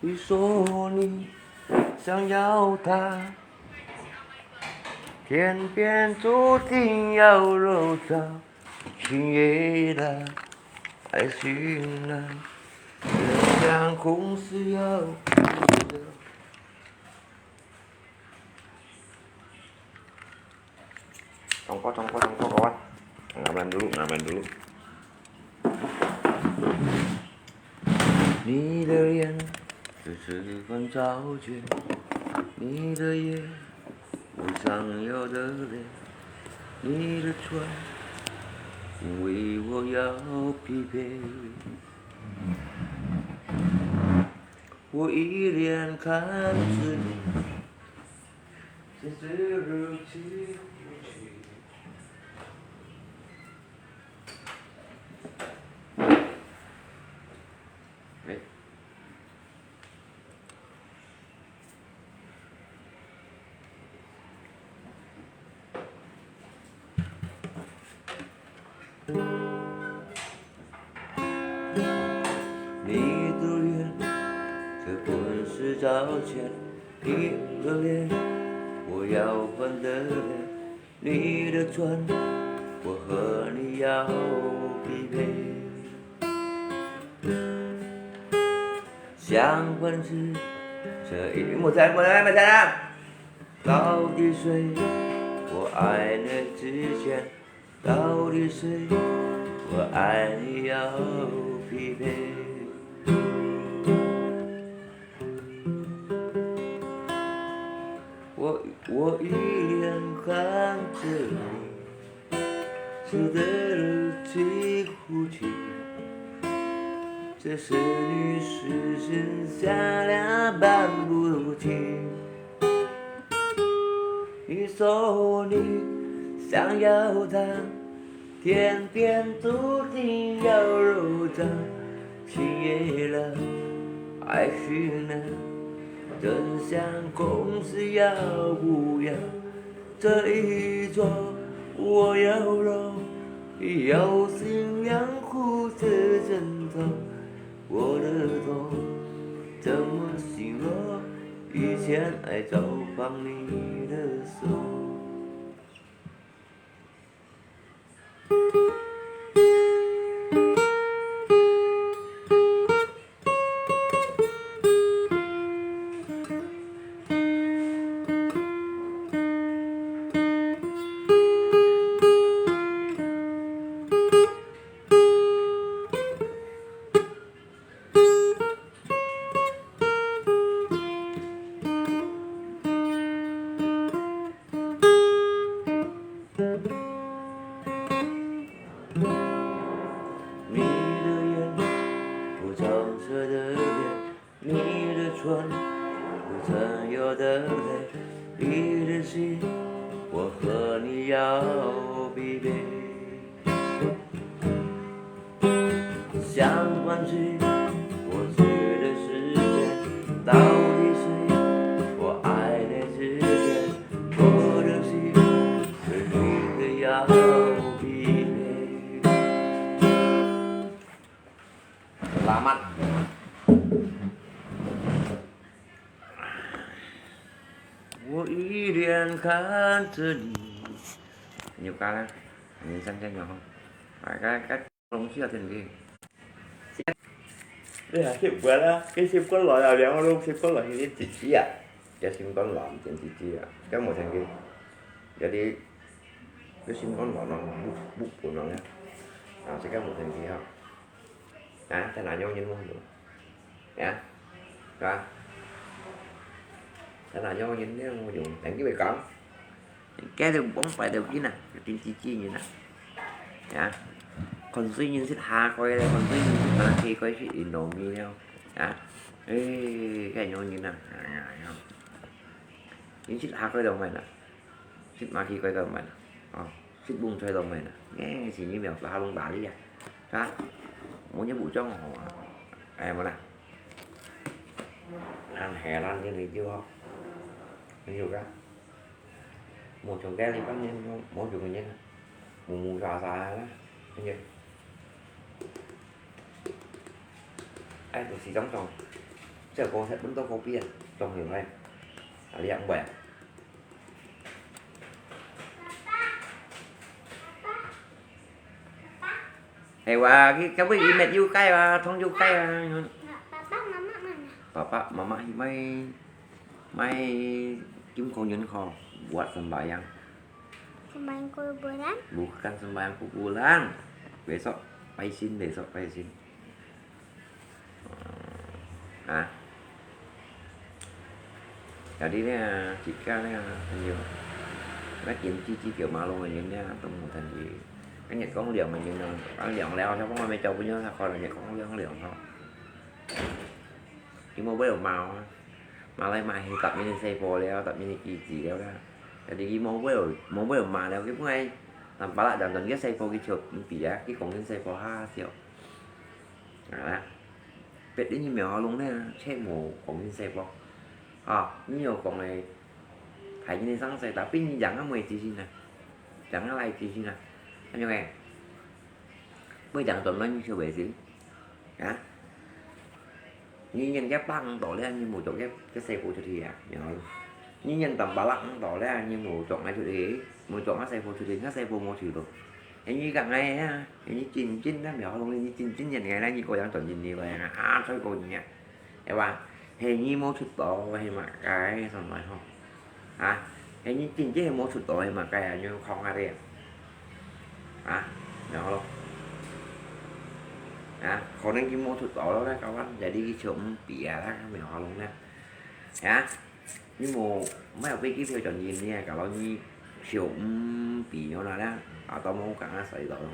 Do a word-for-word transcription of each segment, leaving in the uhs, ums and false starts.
你说你想要他，天边注定要落着，情也冷，爱情冷，人像空是要。 Congkok, congkok, congkok, kawan. Ngaman dulu, ngaman dulu. 你的脸是十分照见，你的夜，我想要的泪，你的船，因为我要疲惫。我依然看着你，只是如此无趣。哎。 你的脸，这本是照见，你的脸，我要换的脸，你的船，我和你要疲惫。相关是这一幕在，幕在，幕在啊！到底谁，我爱你之前， 到底谁，我爱你要疲惫。我，我依然看着你，值得如此哭泣。这是你视线下两般不停。 你说你想要他，天边注定要落着，情也冷，爱情冷，人像空是要不要。这一座我要落，要心两苦这枕头。 我的痛怎么形容？以前爱找帮你的手。 你的眼，我照射的脸，你的唇，我曾有的泪，你的心，我和你要疲惫。 相关是过去的时间，到底谁，我爱你之间，我的心，是你的要疲惫。Selamat. 我依然看着你。你有看啊？你上天有吼。哎，看，看，东西啊，天气。哎呀，习惯了，佢习慣來啊，兩個都習慣來，你自己啊，也習慣來，你自己啊，該無天氣。Jadi，佢習慣來咯，不，不，不能啊。啊，這個無天氣哈。 啊，在哪用人無用？啊，是吧？在哪用人呢無用？等佢會講，該就往擺就緊啊，就緊自己人啊。啊，看誰人識下過咧，看誰人識下過，識Indomie了。啊，誒，該用人啊，哎呀，哎呀，人識下過就毋係啦。 食麼个怪怪毋係啦，哦，食蕹菜都毋係啦，誒，是你苗條下攏打理啊，是吧？無你武裝好啊，哎，無啦。咱係咱這裡就好，你有个，無像該地方人，無像个人，無無沙沙个啦，對不對？ 哎，就係種種，小哥食恁多可比啊，中意个，啊，你也毋會啊？係哇，佢，佢會佢乜有雞啊，通有雞啊。爸爸媽媽嘛。爸爸媽媽去買，買金孔銀孔，buat sembahyang。Sembahyang kuburan？Bukan sembahyang kuburan，besok拜神，besok拜神。 啊。Jadi呢，自家呢，朋友，該點滴滴叫馬路个人呢，都無趁佢。該日光亮个人呢，啊，亮了，像講我們交朋友，他可能日光亮亮吼。佢無會有罵哦，罵來罵去，答應你細波了，答應你機子了啦。Jadi佢無會有，無會有罵了，佢本來，但巴拉當當，佢細波佢就毋比啊，佢講佢細波哈笑。 啊，別人苗條龍呢，全無講人細波。啊，你有講个，大人个生死，tapi你養啊妹子先啊，養啊倈子先啊，恁樣个，會養到哪你就會死，啊？你養隻百五度了，你無做隻，隻細波出去啊，苗條龍。你養淡巴拉五度了，你無做啊出去，無做啊細波出去，啊細波無去咯。 你講个啊，你真真啊，苗條龍，你真真人个啦，你過樣轉真你个啊，啊，最過你啊，係吧？係你無出道，係麼个，上來吼？啊，係你真正係無出道，係麼个啊？你講下个啊？啊，苗條龍，啊，可能佢無出道咯，該搞完，jadi佢就毋比啊，苗條龍呢，啊？ 你無，買飛機票轉印尼啊，搞到你小五比了啦，啊，都無講啊，衰到咯。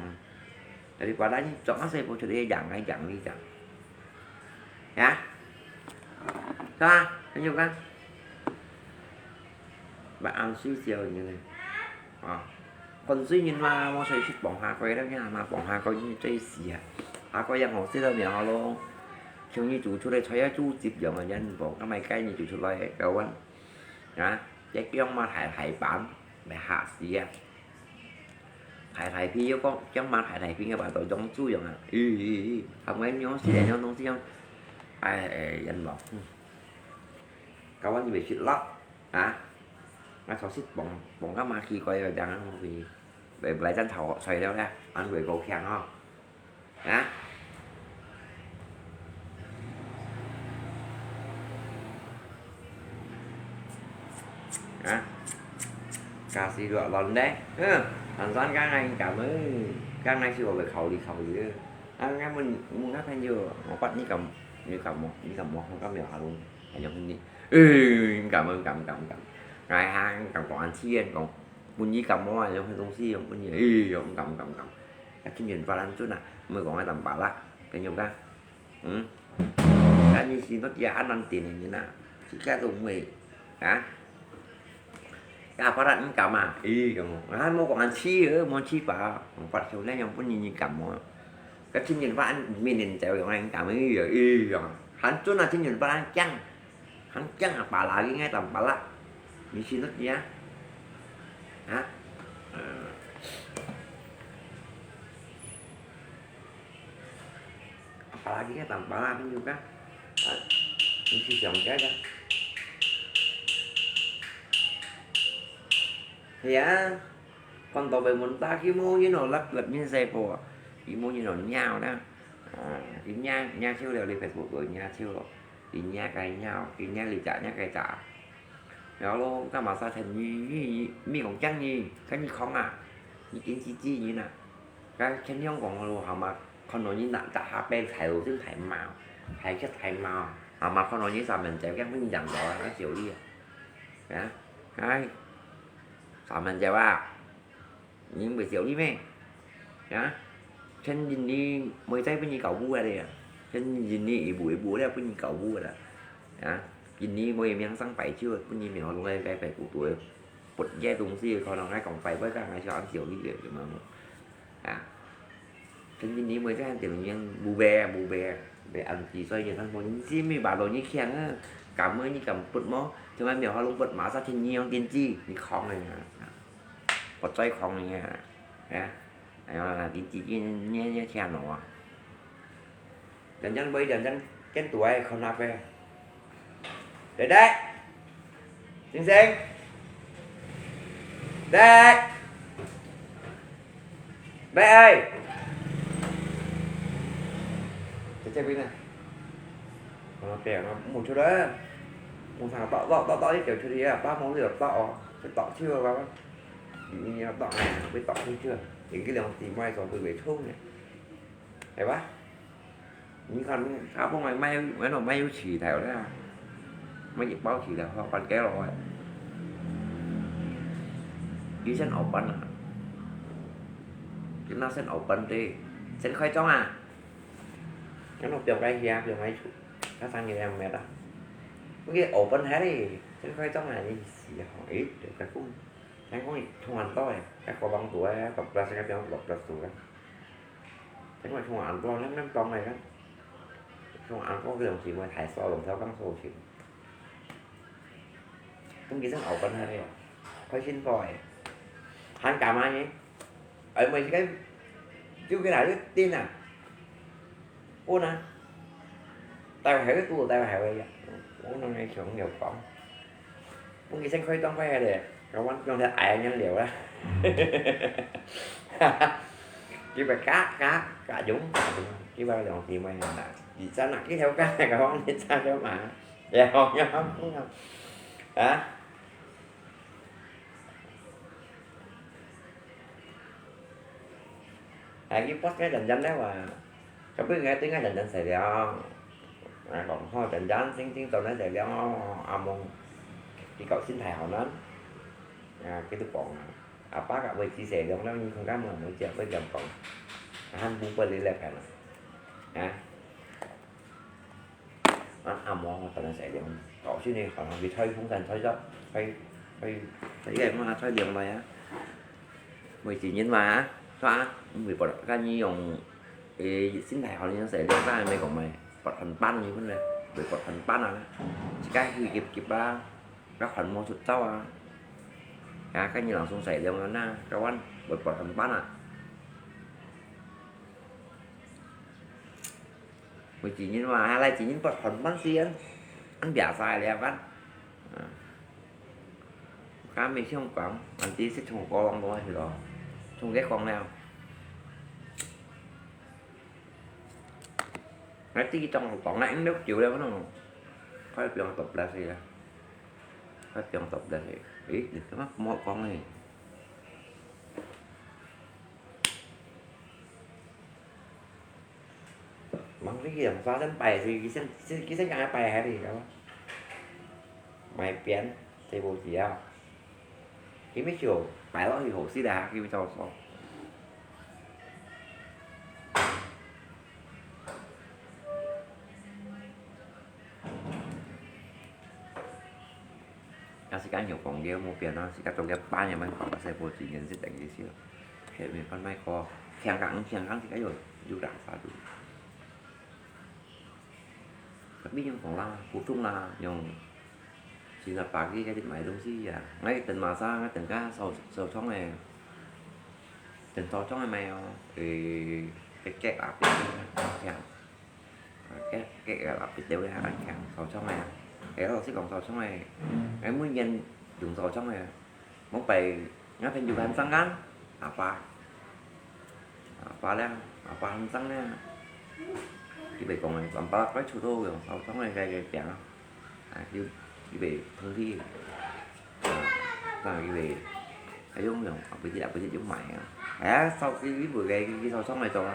Daripada你做啊，細波出去養啊養你講，呀，是吧？很有看，把俺睡覺你呢，啊。 看水人嘛，無出去傍下佢了，呀嘛傍下佢，你最死啊！下佢樣好食到苗咯，像你煮出來菜啊，煮汁樣啊，人無，該買雞你煮出來，搞完，啊，這樣嘛大大板，咪嚇死啊！大大片又講，這樣嘛大大片个，把到種豬樣啊，咦咦咦，他們樣食這樣東西樣，哎哎，人無，嗯，搞完你咪食啦。 啊，𠊎頭先傍，傍个嘛奇怪个，這樣會，會來戰頭，所以了咧，恁會高興吼。啊？啊？加時落亂咧，嗯，寒酸剛剛感冒，剛剛是我會考慮考慮的。啊，𠊎問，問𠊎朋友，我發你感，你感冒，你感冒，我感冒下咯，還有你。 哎，毋敢，毋敢，毋敢，毋敢。𠊎還毋敢講恁樣，講分你感冒啊，有些東西用分你，哎喲，毋敢，毋敢，毋敢。啊，今年發展準啊，毋會講愛淡薄啦，朋友講，嗯，啊，你是到底恁難定个人啊，自家都毋會，啊？啊，發展毋敢啊，哎喲，啊，莫講恁樣，莫去吧，發燒那樣分你感冒。啊，今年發展明年再用恁感冒，哎喲，還準啊，今年發展強。 還驚啊，巴拉个愛淡巴拉，你信得佢啊？啊？呃，巴拉个愛淡巴拉，你有看？啊，你去想一下。係啊，看到被問到佢無人哦，落落面細波啊，佢無人哦，尿啦。啊，佢尿，尿臭了，你Facebook會尿臭咯。 你若該鳥，你若你隻，若該隻。然後咯，幹嘛殺成你，你，你講講你，跟你講啊，你緊急急人啊，該天亮講咯，好嘛，看到你那，那下邊抬頭先抬毛，抬起抬毛，好嘛，看到你三門仔，這樣分你養到啊，該小弟啊，啊，哎，三門仔啊！ 你毋會笑你咩？啊？前印尼妹仔分你搞烏个咧，前印尼一步一步咧分你搞烏个啦。啊？印尼妹名聲擺酒，分你苗龍个該擺古多，不這東西可能還講擺擺講還是很笑你个，有無？啊？前印尼妹仔很笑你，烏白啊，烏白啊，白暗記，所以你看，你是沒辦法，你強啊，敢啊，你敢不無？就還沒有好弄不，馬上天你用電視，你扛个啊。 不再講了，哎，哎呀，你自己你也聽了啊。人家買人家更多个看那个，弟弟，醒醒！弟弟，弟弟！在這邊呢。我講啊，毋好出來啊。我想到，到，到，到一條出去啊，爸媽就到哦，就到去了，爸爸。你，你要到，會到去去了，連个兩姊妹都會被衝的，係吧？ 你看，他本來買，買到買有起頭啦，買一包起頭，好，半個月了。佢先後搬啊，佢那先後搬的，先開張啊，然後放在遐，放在厝，他生意也沒了。佢後搬下來，先開張啊，你死好，誒，就在講，聽講創恁多誒，在國防部啊，國家這個表，國家組啊。 因為從恁多，恁恁當來个，從恁多个東西，我太少用，少講少錢。咁其實後生下个，開心快个，還幹嘛呢？哎，每一個，就給他一定啊，不能，帶回去肚，帶回去呀，我那個想有講。 我以前可以當快个咧，我用條矮个人聊啦。佢會嘎嘎嘎用，佢會兩姊妹人啦。而家那幾條街个講，你知道嗎？然後啊，啊，佢發个人人了啊。 Tapi ngai tengah jalan-jalan saya liang. Ngai kong ho jalan-jalan sing sing tau nai saya liang, among di kau sin thai hau nan. Ngai kitu kong. Apa kak wei ci saya liang nan, ni kong kam ngai wei ci apa jam kong. Han bu pa li lek kan. Ha? An among tau nai saya liang. Kau sini kong di thai phung san thai jap. Thai, thai, thai liang ma thai liang ma ya. Mùi-cì ngìn mà, hả? Sao á? Mùi bọt cá nhi dùng, ê, xin thải hòn những sẻ liang ta mày cũng mày, bọt phần pan như thế này, mùi bọt phần pan à. Chỉ cái hư kịp kịp ba, các phần mua sụt tao à. Hả, cái như là xuống sẻ liang nó na, các bạn, mùi bọt phần pan à. Mùi-cì ngìn mà, hả, lai-cì ngìn bọt phần pan xí ăn, ăn bia sai liang ăn. À. Cá mì siung quảng, ăn tí xí chung có lòng đó thì đó. Chung cái con nào. Nói tí trong lòng quảng này, nước chịu đâu nó. Phải bilang tập là gì à? Phải bilang tập là gì? Ý, được cái mắt mua con này. Măng cái gì mà sao chân bày thì cái chân, cái chân cái bày hả thì đó. Mày pián, thì bộ gì à? Cái mấy chiều, bài đó thì hổ xí đà, cái mấy trò so. Yang si kan yung kong liu mo pian na, si kan tong liu pa niya man kong sa po si ngan si teng si siu. Kaya may pan may ko, kiang kang, kiang kang si kayo, yu dang sa du. Tapi yung kong la, putung la, yung si na pagi kaya di may dong si ya. Ngay ten masa, ngay ten ka, sao, sao chong eh. Ten sao chong eh may oh, eh, kek kek ah, kek kek ah, kiang. Cái, cái, cái là bị tiêu đi ha, anh Khang, sáu trăm này. Cái đó sẽ còn sáu trăm này. Cái mới nhân dùng sáu trăm này. Món bày, ngã thêm dùng hành xăng ăn. À, ba. À, ba lẹ, à, ba hành xăng nè. Cái bày còn này, còn ba cái chủ đô dùng sáu trăm này, cái, cái chả. À, cái, cái bày thông thi. À, cái bày, cái giống dùng, à, bây giờ, bây giờ dùng mày à. À, sau cái, cái bữa cái, cái, cái sáu trăm này cho.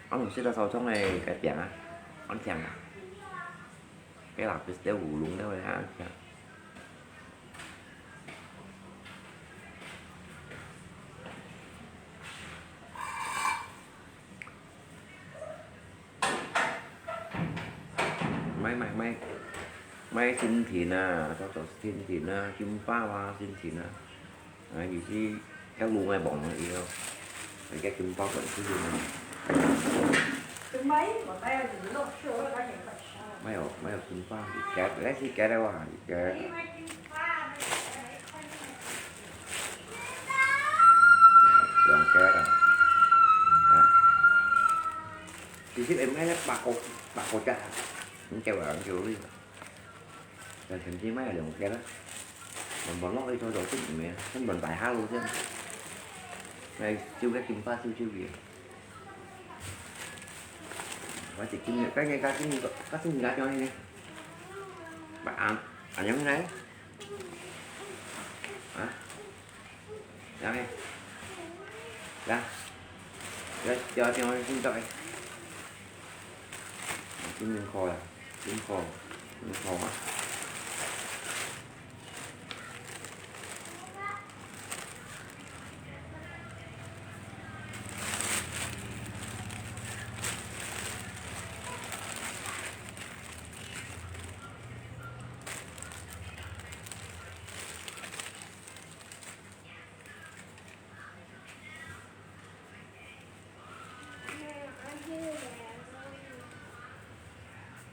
Ăn một xí là sáu trăm này, cái chả. Ăn chả. Cái là cái, cái gù lúng đâu đấy ha, chả. Mai, mai, mai. Mai xin thìn à, cho, cho xin thìn à, kim pa wa xin thìn à. À, you see, các lu ngai bỏng nó yêu. Cái kim pa vẫn cứ dùng. Mai ở, mai ở kim pa, cái, cái gì cái đâu à, cái. Lòng cái à. Hả? Thì xếp em ngay là bạc cột, bạc cột chặt. Không kêu là kêu đi. 成績乜兩個啦，慢慢落去做做先，毋係，先問大下路先。來，收個金巴收收佢。我一今日，今日，今日，今日，今日，今日，啊，啊，樣呢？啊？ 來，來，來，來，來，來，來，來，真好啊，真好，真好啊。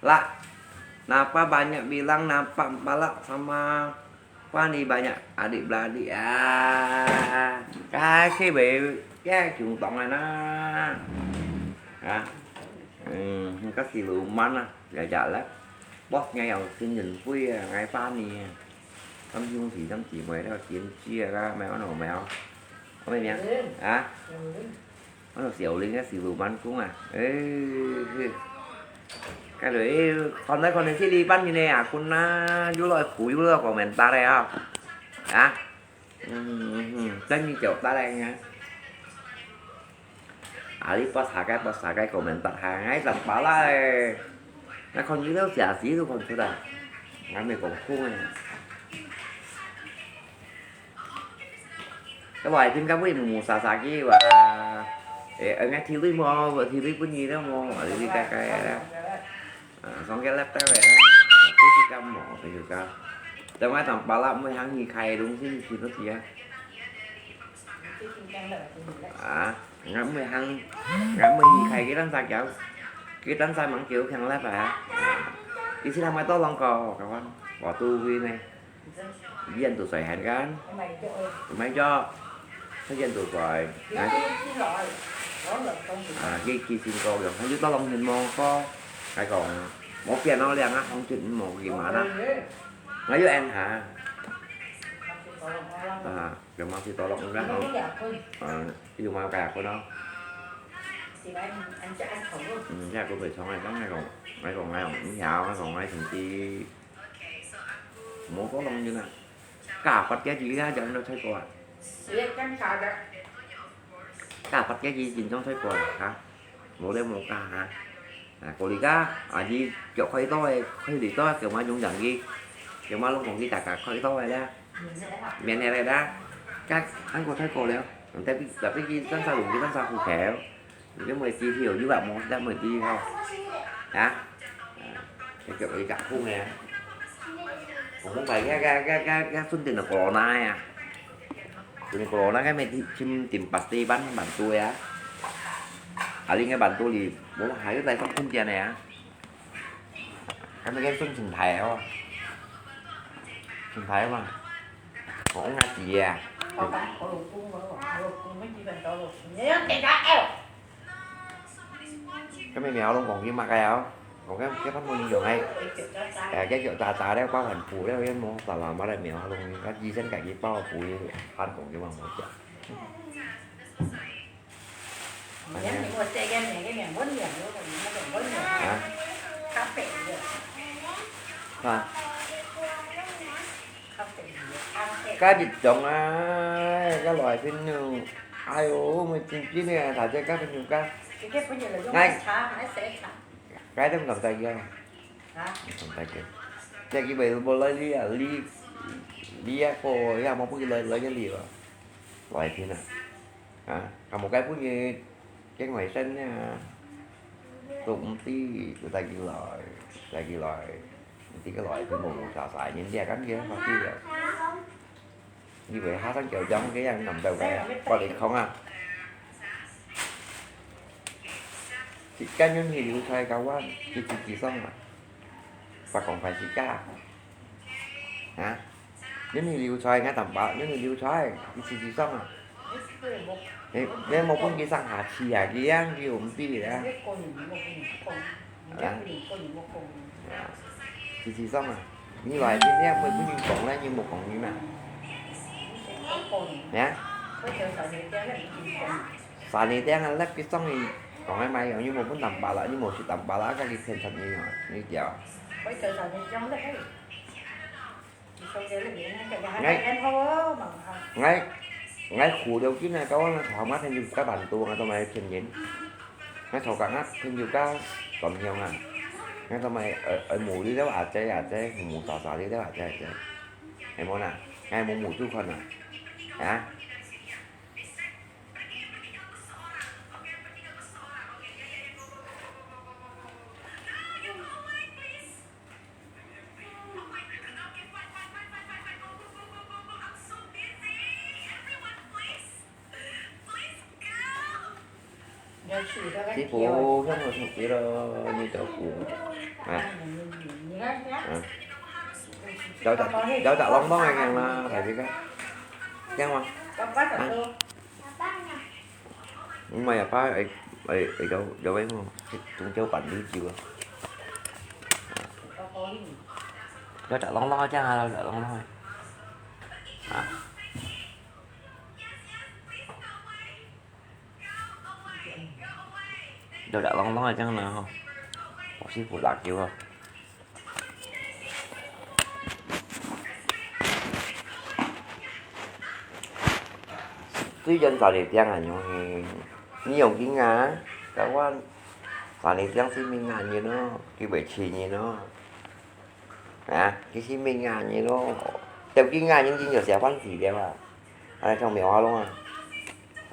Lah, napa banyak bilang nampak Palak sama Pani banyak adik-beradik ah. Kasih bae, ya chúng tổng này na. Ha. Hmm, kasih luman ah, ya ya lah. Bos ngai yang xin nhìn vui ah, ngai Pani ah. Tâm hiếu thì tâm chỉ mới đó kiếm chia ra mèo nó mèo. Có mày mèo? Hả? Nó là xỉu linh á, xỉu lù bắn cũng à. Ê, cái đấy con đấy con này xí đi bắn như này à, con na, chú loại phủ, chú loại của mình ta đây à. Hả? Ừ, ừ, ừ. Tên như kiểu ta đây nha. À, đi post hai cái, post hai cái comment tặng hàng ngay tặng phá lại. Nó không như thế xả xí luôn còn chưa đâu. Ngắm mình còn khung này. Cái bài phim các quý mù mù xà xà kia và ê, ở ngay thì lui mò, vợ thì lui bún gì đó mò, ở đi cái cái đó. À, xong cái laptop này đó. Cái gì cam mỏ cái gì cam. Tao nói thằng bà lắm mới hăng gì khai đúng chứ thì nó gì á. À, ngắm mười hăng, ngắm mười hăng khai cái đăng xa kéo. Cái đăng xa mắng kéo khang lép à. Cái xí thăm cái to lòng cò, các bạn. Bỏ tu vi này. Yên tụ sỏi hàn gan. Mày cho. Nó yên tụ sỏi. Đấy. À, cái kỳ sinh cầu rồi. Nó to lòng nhìn mò có. Cái còn. Một phiền nó liền á, không chịu mò gì mà đó. Nó với em hả? À. Rồi mà thì tao lọc ra không? Ờ, ví dụ mà cà của nó. Ừ, thế là cô phải sống này, sống này còn, này còn, này còn, không hiểu, này còn, này còn chi. Mổ có lông như nè. Cả Phật cái gì ra, giờ nó thấy cô à? Cả Phật cái gì, chỉnh trong thấy cô à, hả? Mổ đây mổ cả, hả? À, cô đi cả, à, gì, kiểu khỏi tôi, khỏi đi tôi, kiểu mà dùng dặn gì. Kiểu mà lúc còn đi cả, cả khỏi tôi đó. Miền này đây đó. Các anh có thấy cô đấy không? Tại vì, tại vì cái tăng xa lùng, cái tăng xa khu khéo. Cái mười chi hiểu như vậy mà đã mười chi không? Hả? À, cái kiểu cái cả khu này. Cũng không phải cái, cái, cái, cái, cái phương tiện là corona à. Tụi này corona cái mày chim tìm bác sĩ bán bản tôi á. À, liên cái bản tôi thì bố hai cái tay không phương tiện này á. Cái này cái phương trình thẻ không? Trình thẻ mà. Có ông ngã chị à? Cái mày mèo lông còn cái mà cái áo. Còn cái, cái phát ngôn nhiều hay. À, cái kiểu tà tà đấy, bao hẳn phủ đấy, cái món tà là mà đây mèo lông, cái gì sen cái gì bao phủ, ăn còn cái mà một chợ. Hả? Hả? Cá vịt trộn á, cá loại phim nụ. Ai ô, mày chín chín nè, thả chơi cá phim nụ cá. Ngay. Cái đó cầm tay kia. Hả? Cầm tay kia. Nhà kia bày bộ lấy ly à, ly, ly á, cô, ya, mà bưng ly, lấy cái ly à. Loại phim à. Hả? Còn một cái phút như cái ngoài sân nha. Tôi cũng tí, tôi tay kia loại, tay kia loại. Tí cái loại phim mù mù xà xà, nhìn đe cắn kia, sao tí vậy? Như vậy há thắng kiểu giống cái ăn nằm đầu cái, qua đi không à? Chị cá nhân thì liu xoay cao quá, chị chị chị xong à? Và còn phải chị cá à? Hả? Nếu như liu xoay ngã tầm bạo, nếu như liu xoay, chị chị chị xong à? Nếu, nếu một con kia sang hả chị à, kia ăn kia ổn tí vậy á. Hả? Chị chị xong à? 你話今天會分人講咧，你有無講你嘛？呀？三年前啊，你別上去講个嘛，又無分淡薄啦，又無食淡薄啦，該你騙出你啊，你屌。𠊎，𠊎苦了今啊，搞到𠊎頭殼嘛，天天加難度，𠊎做麼个騙人？𠊎頭殼啊，天天加轉向啊，𠊎做麼个，呃，呃，無你了阿姐阿姐，無傻傻你了阿姐阿姐，係無啦？𠊎無無主權啊，啊？ 師傅，香火送給了你的鼓。啊，啊，有隻，有隻啷啷个樣啦，大家看。聽嗎？啊？ 毋係啊，爸，會，會，會有，有位吼，中秋辦禮酒啊。有隻啷啷个啊，有隻啷啷个。啊。有隻啷啷个啊吼，我師傅辣椒啊。 最近三年前啊，樣係，你用緊啊，該我三年前係明眼人咯，佢會騙人咯。啊，佢係明眼人咯，掉緊眼人，人就寫番薯了啊。 哎，像棉花弄啊？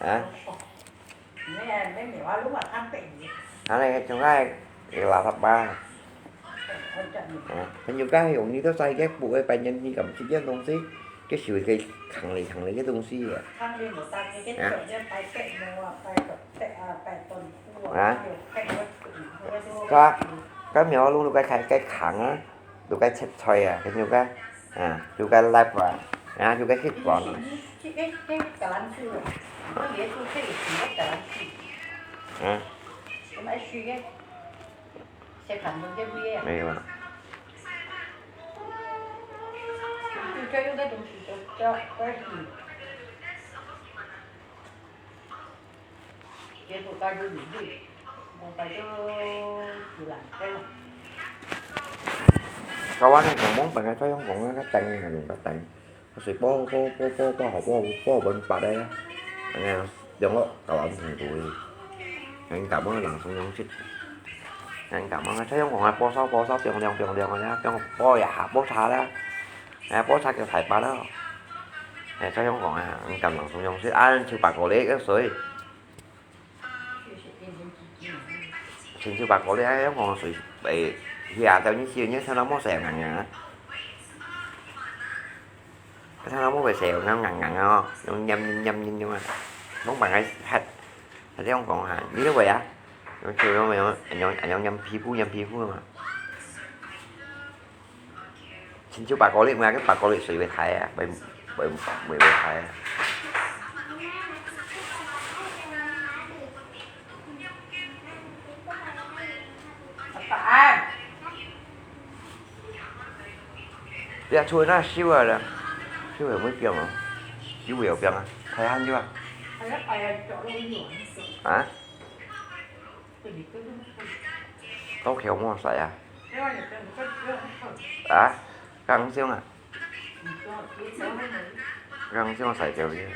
啊？恁呢像該个垃圾吧？啊，朋友家用你都晒个布个，白人你敢食這東西？這是一個坑裡坑裡个東西啊。啊？該，該棉花弄都該開，該坑啊。 有个切菜啊，有个，啊，有个laptop啊，啊，有个黑板啊。啊。沒有啊。該碗个紅毛餅啊，在香港啊，該頂啊，用該頂，水煲，煲，煲，煲，煲好，煲，煲搵白个啊，哎呀，兩個搞完同煮个，人家問冷鬆鬆食，人家問啊，在香港啊，煲燒，煲燒，冰涼，冰涼个呀，冰，煲也下，煲茶啦。 哎，煲茶叫大把啦。哎，在香港啊，人家冷鬆鬆食，啊，像白果粒个水。像白果粒啊，香港水，哎，佢啊，等於係，你看到無水硬硬啊？看到無會水硬硬啊哦，用黏黏黏黏黏啊，攏放个，還，還這樣講哈，你都會啊？用手用用用用黏皮膚，黏皮膚嘛。 親像白果粒，𠊎个白果粒水會大啊，會，會，會，會大啊。你啊，出去那燒啊啦，燒有無冰啊？有無有冰啊？太寒了啊？啊？ 到橋無使啊？啊？剛上啊？剛上使掉去。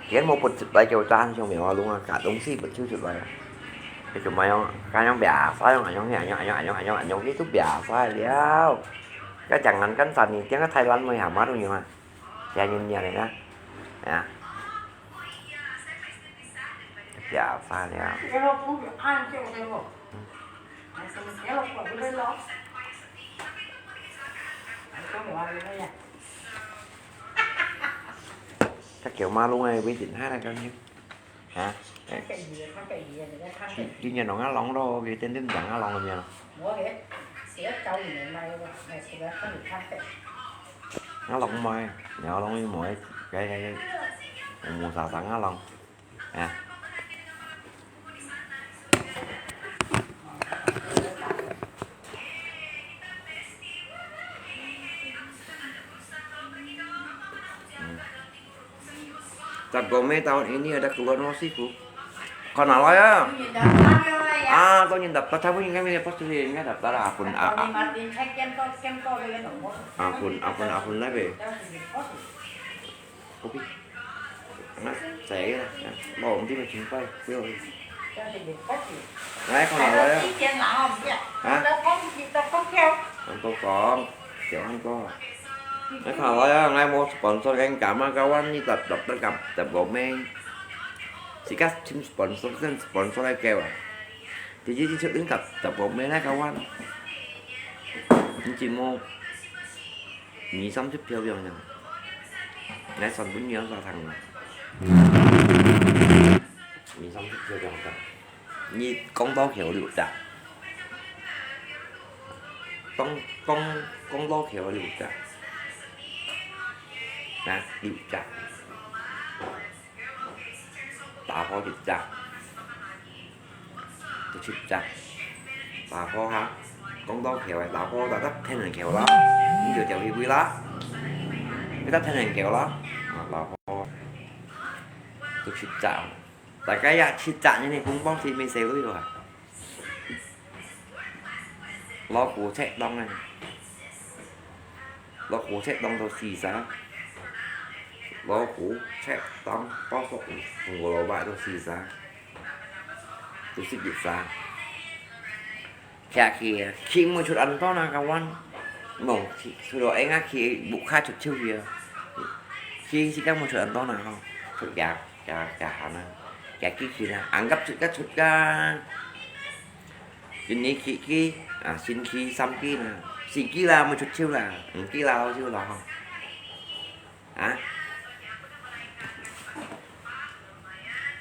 天無不出來，就單上面話弄啊，假東西不出出來啊。佢就麼樣，該樣biasa，樣，樣，樣，樣，樣，樣，樣，樣，樣，佢都biasa了。該jangan kan三年前个Thailand妹還麼都有啊，這樣樣个啦，啊，biasa了。該叫麼弄个，為點下來个呢？啊？今年弄啊弄咯，佢天天弄啊弄个咩咯？ 無个，係愛教你們來个，來食个飯較好。啊，弄無，你愛弄去無，該，該，該，無啥聲啊，弄。啊。嗯。 Tapi kami tahun ini ada keluar nasib, Bu. Kan ala ya? Punya daftar ya, ya. Ah, kau yang daftar, tapi kami lepas tu dia ingat daftar akun, ah, ah. Martin check yang kau, yang kau dia nombor. Akun, akun, akun lah, be. Kopi. Nah, saya lah. Nah, mau nanti macam apa? Yo. Ngai kan ala ya? Ha? Ang kong kong, siya ang ko. Ngai kan ala ya, ngai mo sponsor keng kama kawan ni tap tap tap tap tap gomeng. Sikat chim sponsor, sen sponsor lai kewa. Jadi di chut tap tap gomeng lai kawan. Ni chim mo. 二三十票樣樣。來算分你有啥通啊？二三十票樣樣。你講到橋六隻，講，講，講到橋六隻，啊，六隻。 打破一隻，就七隻。打破哈，講到橋个，打破就得天然橋啦，你就掉去位啦，你得天然橋啦，啊，打破，就七隻。大概也七隻，你个紅包是沒細鐳啊？ 老虎赤檔啊，老虎赤檔到四隻，老虎赤檔包括胡蘿蔔到四隻，到十一隻。徛起，去毋會出恁多啦，kawan。喏，去，除了應該去屋下出手去啊。去時間毋會出恁多啦吼，出家，家，家下啦，家己去啦，恁急出家出家。 今日去，去，啊，星期三去啦，四去啦，毋出手啦，五去啦，好手啦吼。啊？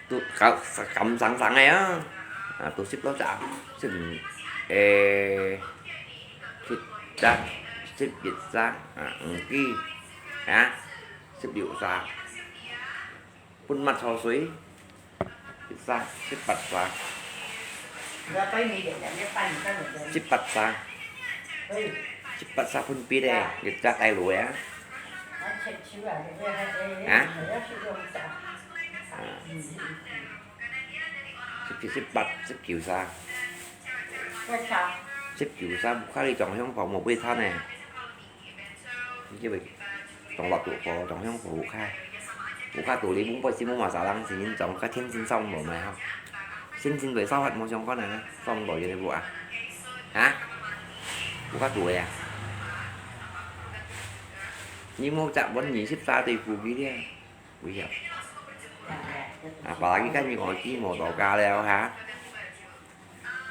都搞，搞生生个啊，啊，都十六隻，十五，誒，七隻，十一隻，啊，五去，啊，十六隻。 分抹茶水，一隻，十八隻。十八隻。十八隻分別个，一隻帶路个啊。啊？啊。十七、十八、十九隻。十九隻，屋下裡裝香火，無會差呢。 你這位當落肚火，當香火無開。無開肚裡，本來是無麼儕人，先人裝，佮天神燒無嘛吼。天神對燒法無相關啊，燒無就係無啊。啊？無開肚个啊？你無隻碗二十三對付佢咧，危險。啊，別人看你外資無到家了哈。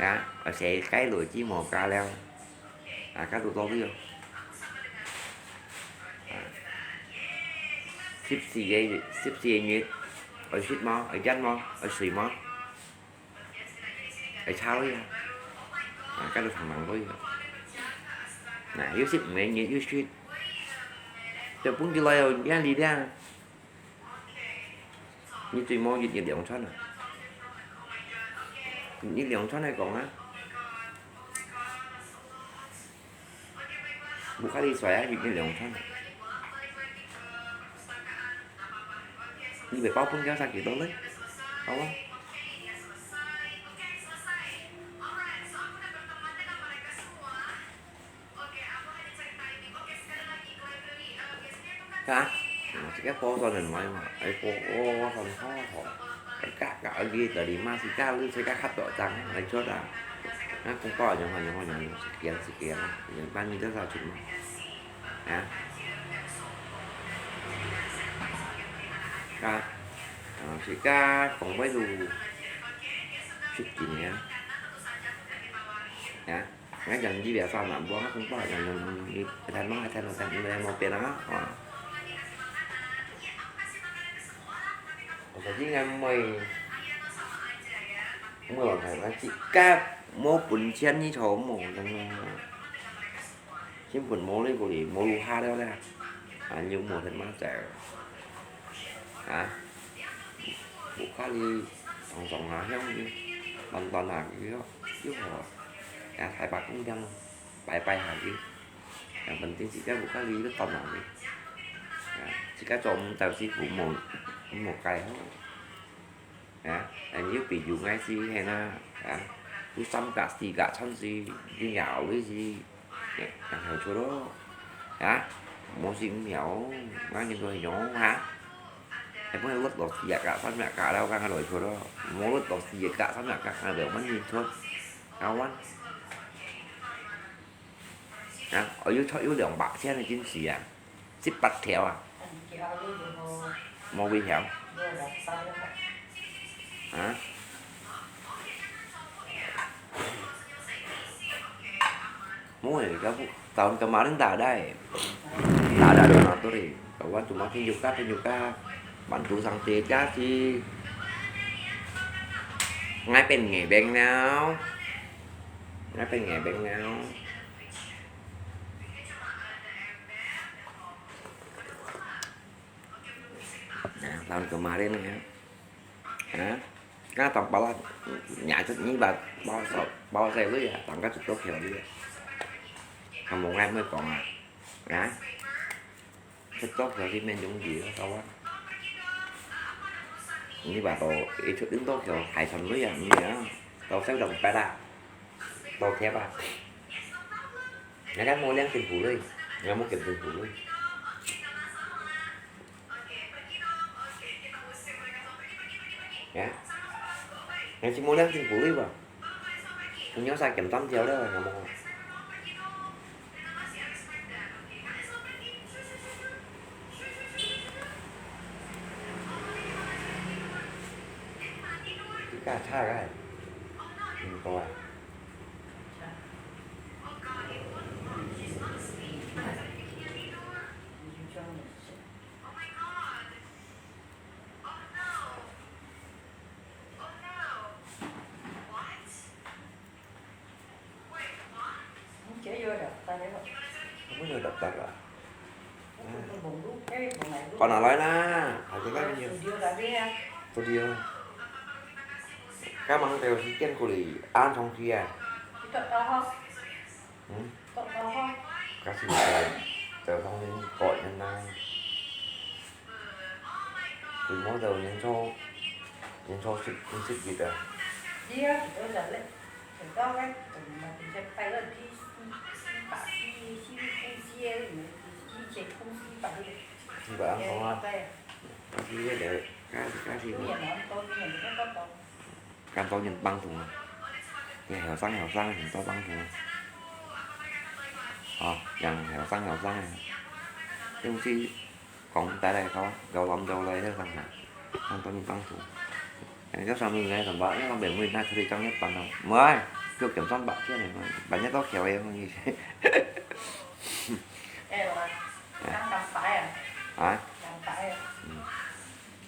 啊，而且該來就無加了，啊，該都到位哦。啊，十四个，十四个月，愛食無？愛飲無？愛睡無？愛茶位啊？啊，該都通通來哦。啊，又十五个月又食，就分佢來哦，壓力了。 你最無一日兩餐啊？一日兩餐來講啊，無較你衰啊，一日兩餐啊。你袂包分佢食幾多咧？好啊。Ka? Nah, sika po to nan mai ma. Ai po, o, san ho ho. Ai ka, ka, agi, tadi ma, sika, lu, sika, khat to, tang, ai, cho, tang. Nah, kung po, nyong, nyong, nyong, sekian, sekian. Yang pan, ni, sa, chun, ma. Ha? Ka? Ah, sika, kung bai, lu, sekian, ya. Ya. Ngai chang ji bia sa ma, buang a kung pa chang yong yong yong, ai than ma, ai than ma, than ma, ai mo pian a, a. Ko sa ji ngai moi, moi wang khai ma, ji kap, mo pun chian ni cho mo, chang ma. Sin pun mo li ko li, mo lu ha liao liao. 還有無得麼个？啊？屋下裡上上下下又亂亂啊，又又好啊，啊，大伯公店拜拜下去，啊，問題自家屋下裡又亂亂去，啊，自家做毋到師傅，無無計好。 啊，恁樣比如𠊎是係啊，啊，有三甲四甲餐廳，你也會去，啊，然後出咯，啊，無事毋曉，𠊎人都係樣啊，還不如落落四甲、三甲了，剛剛來出咯，無落落四甲、三甲，還有麼人出，好玩，啊，我又出有兩百千个金錢啊！ 十八條啊，無幾條。啊？無誒，tahun kemarin tak ada誒。Tak ada donatur誒。Kawan cuma tunjuk ka, tunjuk ka. Bantu sang teh kasi. Ngai pen ngebeng nao. Ngai pen ngebeng nao. Nah, tahun kemarin ya. Hah? Kan tong pala, nyai chut nyi bat, bao sa, bao sa lu ya, tang ka chut tok hiu lu ya. Kamu ngai mui kong ah. Hah? Chut tok hiu lu men yung di lo, kawan. Nyi bat to, i chut in tok hiu, hai san lu ya, nyi ya. Tau sa dong pet ah. Tau thiap ah. Ngai kan mô liang chính phủ lui, ngai mô kiểm chính phủ lui. Ya. Ngai chỉ mô liang chính phủ lui ba. Không nhớ sai kiểm toán theo đó, ngai mô. Cái cả cha cái. Ừ, có à. Không có nhiều đọc tắt à? Còn ở lại na, ở cái cái video. Video. Cái món tèo si tiên của lì ăn trong kia. Ừ? Kasi tèo, tèo trong nên gọi nhân na. Từ mối tèo nhân số, nhân số xích, xích dịch à. Xích bạc ăn không à? Kasi cái để, kasi, kasi. Kan tau nhân bằng thùng à. Cái hẻo xăng, hẻo xăng, nhân tau bằng thùng à. Ờ, yang hẻo xăng, hẻo xăng à. Cái không si Kong tai lai kau, kau lam kau lai thơ sang ha. Kan tau nhân bằng thùng. Yang kau sang mui ngai sang ba, yang kau bèn mui na churi kang nhất bằng đâu. Mui, kau kiểm soát bạn kia này, bạn nhất tóc khéo em không gì. Hả? Ừ.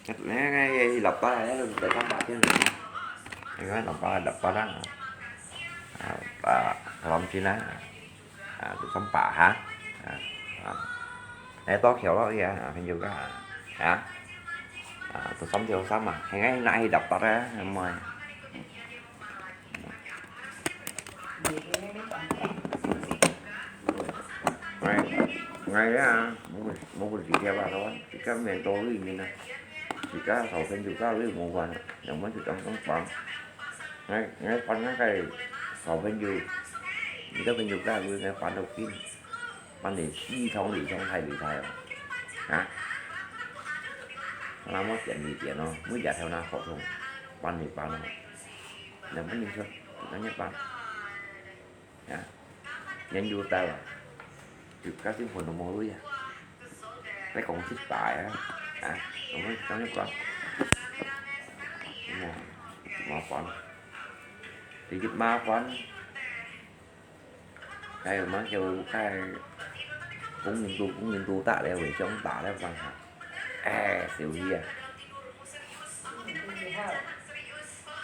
Chắc lẽ ngay lặp ba, lặp ba kia này. Ngay lặp ba, lặp ba đang. À, ba, lắm chi na. À, tụi sắm pả hả? À, à. Nãy tó khéo đó kìa, à, hình như có hả? Hả? À, tụi sắm theo sắm mà, hay ngay nãy đập tắt á, em ơi. Ngay, ngay á, muốn, muốn cái gì theo vào thôi, chỉ có miền Tây với miền Nam. Chỉ có hậu sinh tụi có với một vài, nhưng mà tụi trong trong bằng. Ngay, ngay phần nó cái hậu sinh tụi, người ta sinh tụi có với ngay phần đầu tiên. 半年四通、二通，太厲害了。啊？那麼點你點哦，每日頭那活動，半年半哦，能不能說，能一半？啊？研究到啊，就搞成分都無類啊。再講失敗啊，啊？我們講一講，麻，麻煩，第一麻煩。 該有麼个，該工人都，工人都打了，會想打了，放下。哎，小氣啊。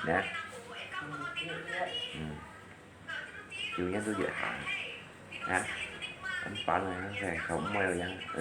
呢？嗯。就人都越行。啊？恁辦啊，該頭毛樣，哎。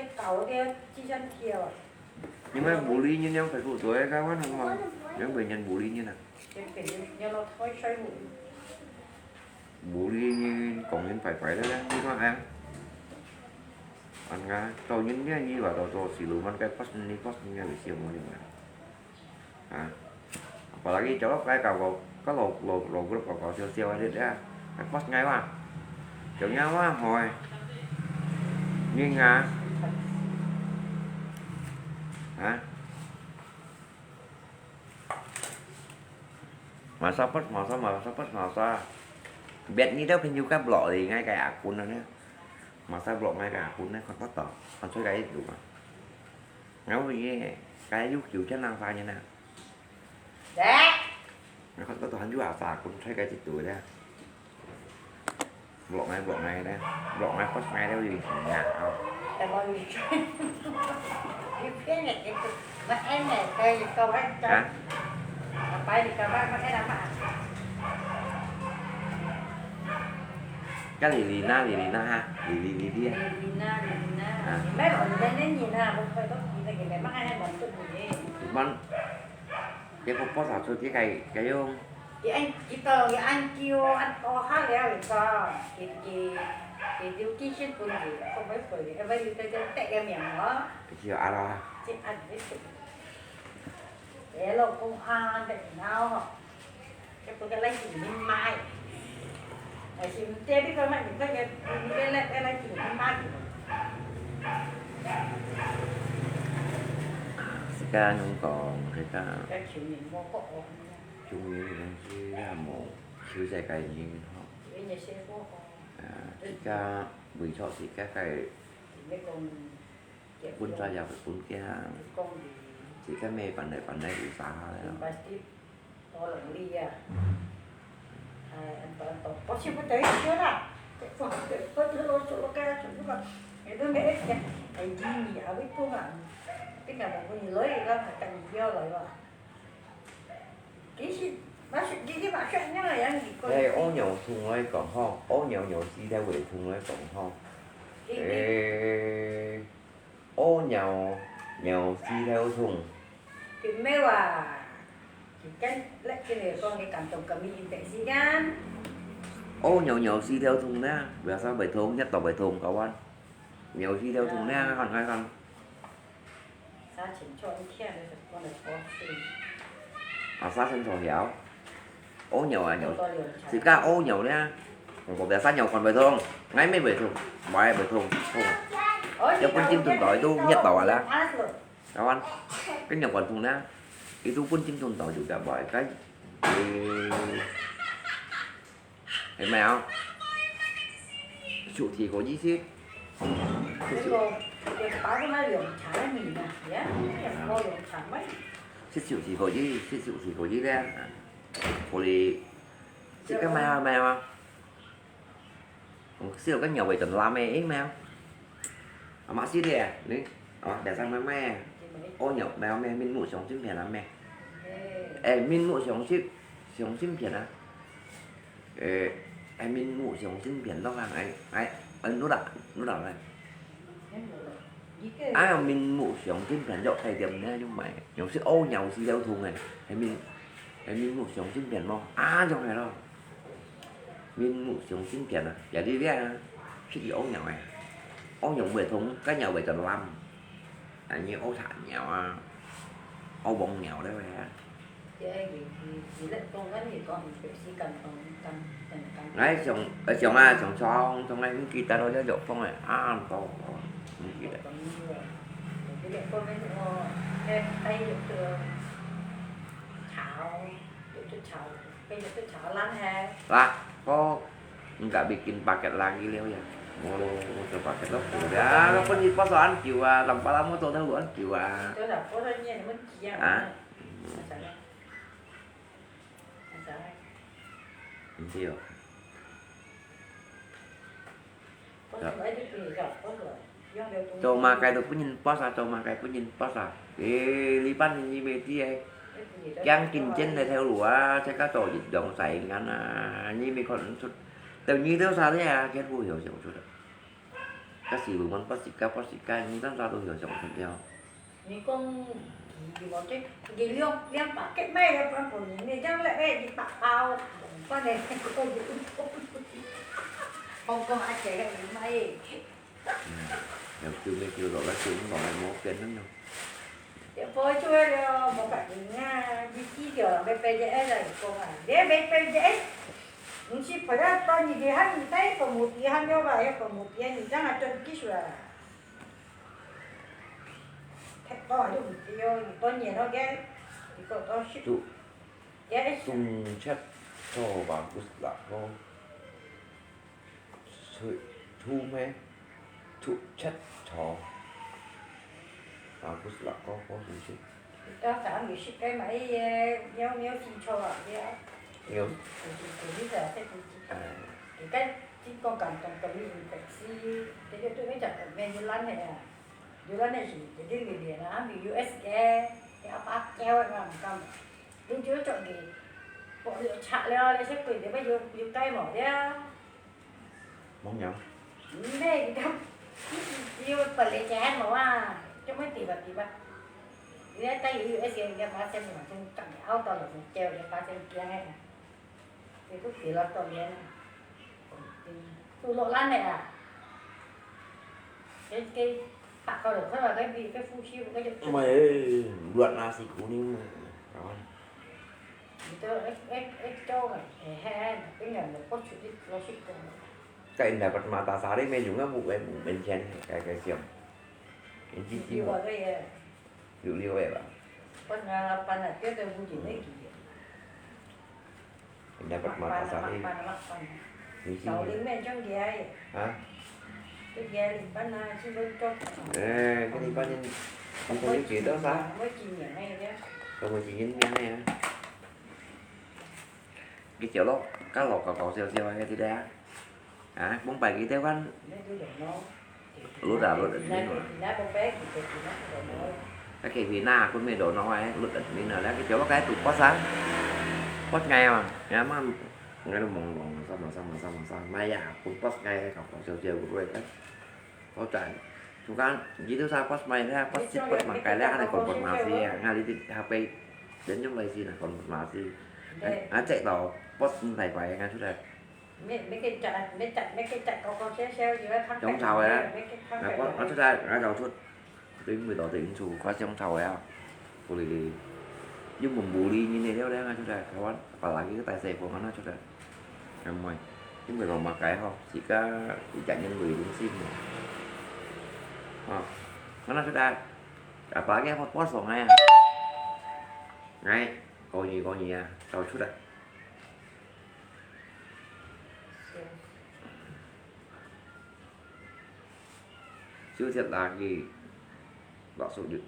搞个，这样跳啊。你们bully人家排骨多，该玩什么？人别人bully人啊。人别人，人老太衰不？Bully人讲人拜拜了，你看哎。An nga, tau nyin dia ni ba tau tau siluman kai pas ni pas ni ngai siam mo ni ngai. Ha? Apalagi cakap kai kau kau, kalau lo lo grup kau kau siau siau ada dia. Kai pas ngai wa. Jauhnya wa hoi. Ni nga. Ha? Masa pas masa masa pas masa. Bet ni tau pin juga blok di ngai kai akun na. Masa blok ngai kai akun na, kon pas tau. Kon soi kai itu ma. Ngau ye, kai yuk yuk chân lang fa ni na. Dek. Ngau kon pas tau han ju asa akun soi kai situ dia. Blok ngai, blok ngai deh. Blok ngai, pas ngai deh, ui, ngau. Hah? Ka Lilina, Lilina ha. Lili, Lili ha. Lilina, Lilina. Ha. Mai ôn den den nyin ha, bu khoi tok ki ta ki mai mang hai ôn tok ni. Iman, ye ko po sa chu ti kai, kai yong. Ki an, ki to, ki an kiu, an to ha liao ki to. Ki, ki, ki diu ki shin pun ki, ko mai khoi ki, e bai yu te te te ye miang lo. Ki a la. Ki an ni. Ê lô công an, để nó. Cái tôi cái lấy gì hiến máu. Ai xin tê biết coi mà, những cái, cái, cái, cái, cái lấy gì hiến máu. Sika nung kong, sika. Cái chuyện gì mua có ổn. Chung ni nung si ya mo, siu sai kai ni ho. Cái nhà xe có ổn. À, sika, bùi chọ sika kai. Cái con Pun cha yau pun kia. Chỉ cái mê bản này, bản này cũng xa ha. Ê, ô nhiều thùng nói còn ho, ô nhiều nhiều xí theo về thùng nói còn ho. Ê, ô nhiều nhiều xí theo thùng. Thì mấy là thì cái lẽ cái này con cái cảm tổng cảm ơn tại gì gan. Ô nhiều nhiều xí theo thùng nè, vì sao bài thùng nhất tộc bài thùng có ăn. Nhiều xí theo thùng nè, con hai con. Sao chỉnh cho anh kia để con lại có xin. À, sao xin cho hiểu. Ô nhiều à nhiều. Xịt cá ô nhiều nè. Còn có bé sao nhiều còn bài thùng. Ngay mấy bài thùng. Bài bài thùng. Thùng. Cho con chim thùng đói tu nhất bảo là. Các bạn, cái nhập khoản thùng nè. Itu pun chính tồn tại juga baik kan. Ê, thấy mèo. Chủ thị có gì xí? Cái lô, cái pháo nó lượm trái mì nè, nhá. Cái lô lượm trái mấy. Xí chủ thị có gì, xí chủ thị có gì đấy. Có đi. Xí cái mèo, mèo. Xí cái nhiều vậy tần lam ấy, ít mèo. 啊，嘛是的，你，哦，第三妹妹，哦，有，没有，没有，面目相信片啊，没。哎，面目相信，相信片啊。哎，哎，面目相信片咯啊，哎，哎，哎，你啦，你啦，哎。哎呀，面目相信片就开店呢，就买，有时哦，有时要通哎，还面，还面目相信片咯，啊，就系咯。 面目相信片啊，也係這啊，出去屙尿啊。屙尿會痛，該尿會就濫。啊，你屙茶尿啊，屙黃尿了啊。哎，上，哎，上啊，上床，上來，毋記得了，這藥房啊，啊，毋多，毋記得。啦，哦，你甲bikin paket lagi了ya. Oh, coba paket lo. Ya, kapan di poso an kiwa, lampa lamo to tahu an kiwa. Ha? Hindi oh. Cho makai to pun nyin pos ah, cho makai pun nyin pos ah. Eh, lipan nyi meti eh. Kiang kin chen le theo lua, che ka to yit dong sai ngan ah, nyi mi kon sut. Teu nyi teu sa le ah, kian hu hiu siu sut. Ka si lu mon pos si ka, pos si ka, nyi tan sa to hiu siu sut liao. 你講佢無，佢，佢兩，兩百个買了，分分你，你這樣來，哎，一百包，反正講有，講講啊，這个你買。嗯，有救命救落來，救毋落來，無變恁樣。也無做了，無法度啊，你知道啦，要變个，哎，來講啊，你要變个，哎，毋是陪到到你哋喊你帶父母弟喊了吧，要父母弟，你這樣還真技術啊。 忒多就毋對哦，你多年了个，你多多少？Tu, tu chat cho bagus lah ko. Tu, tu me, tu chat cho bagus lah ko, ko tu chat. 到時候你識个嘛，迄个鳥鳥試錯啊，對啊。鳥。就是就是就係自己。哎。佢該真講感動，等於白痴，這个對我講，面就爛个啊。有咱个是一定會練啊，比U S个，佢阿爸教个嘛，毋敢。你就做个，我就拆了，你識幾點要有有帶無了？ 望仰？毋係，佢講，你只有本來就係無啊，做咩跌吧跌吧？你愛帶佢，而且人家發現你嘛，先講你拗到了，先叫人家發現驚个，佢都跌了多年了，都落爛了啊。該該拍到了，看到該比該呼吸，該就。Mày luận là gì của Ninh mà. Đó. Itu, eh, eh, eh, cowok kan? Eh, eh, eh, tapi nggak mau kok cuti, lo sih kok. Kayak dapat mata sari, meh juga bu, eh, bu, mencen, kayak, kayak siang. Ini cici. Liu-liu ya. Liu-liu ya, Pak. Pas ngalapan aja udah bunyi lagi ya. Dapat mata sari. Mapan, mapan, mapan. Ini cici. Sauling meh, cong dia ya. Hah? Itu dia limpan lah, sih lo cok. Eh, cái limpan ini, ini tadi kita sah. Mau cinyang aja dia. Kamu cinyang ya. Cái chèo lốc, cá lộc cào cào siêu siêu hay thế đấy. Hả? Bông bài ký theo văn. Lút à, lút admin mà. Cái kì vì na, cũng mê đồ nó ấy, lút admin rồi. Cái chèo lốc cái tụt post á. Post ngày mà. Nhá, mà ngay lúc mong mong, sao mà, sao mà, sao mà, sao. Mai à, cũng post ngày, cào cào siêu siêu của tôi đấy. Có chạy. Chúng ta, chỉ tôi sao post mày ra, post shit, post mà cái lẽ này còn còn mà gì à, ngay đi, đi, HP. Đến trong đây gì là còn mà gì. Á, chạy tàu, post này phải ngay chút đây. Mấy, mấy cái chặt, mấy chặt, mấy cái chặt có, có xéo xéo gì đó, thắng. Chống thầu rồi đó. Mấy cái thắng. Nó có, nó chút đây, nó đầu chút. Tính mười tỏ tỉnh chủ, có chống thầu rồi á. Cô lì lì. Nhưng mà bù đi như này, đéo đéo ngay chút đây, thầu á. Apalagi cái tài xế của nó nói cho kìa. Em ơi, chứ người còn mà cái không, chỉ có cái chạy nhân người đúng sim rồi. Ờ, nó nói cho ta, apalagi không post vào ngay à. Ngay, có gì, có gì à, tao chút à. Siu thiat lagi, bakso jut.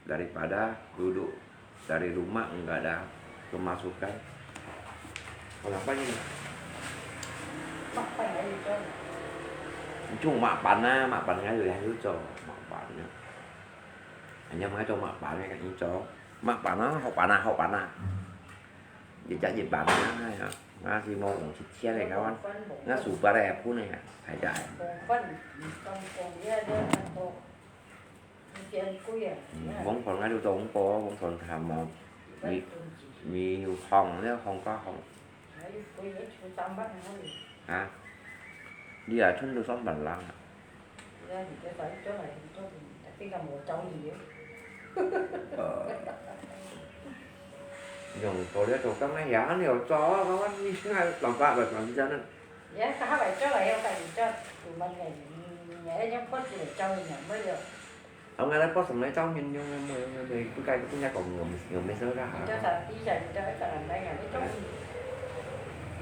Daripada duduk dari rumah enggak ada pemasukan. Kenapa ini? Makan aja, Cong. 你做麼个班啊？麼个班，𠊎就，𠊎就做麼个班啊。人家問𠊎做麼个班，𠊎講你做麼个班啊？好班啊，好班啊。一隻一班啊，哎呀，𠊎係無講一千个，𠊎，𠊎數百个分个啊，大家。嗯，黃團𠊎就做紅包，黃團談嘛，你，你有紅了，紅包紅。啊？你啊，存到三萬零啊？呃，用到了做工啊，也還有做啊，你現在老爸爸講真的。 也較會做个，我家己做，有問題，嗯，也用pot來做个，無了。啊，𠊎來pot上來做人用个，無，無，無，不該，不該講，我們，我們說个哈。你做啥，第一下，你做一個人來，你做，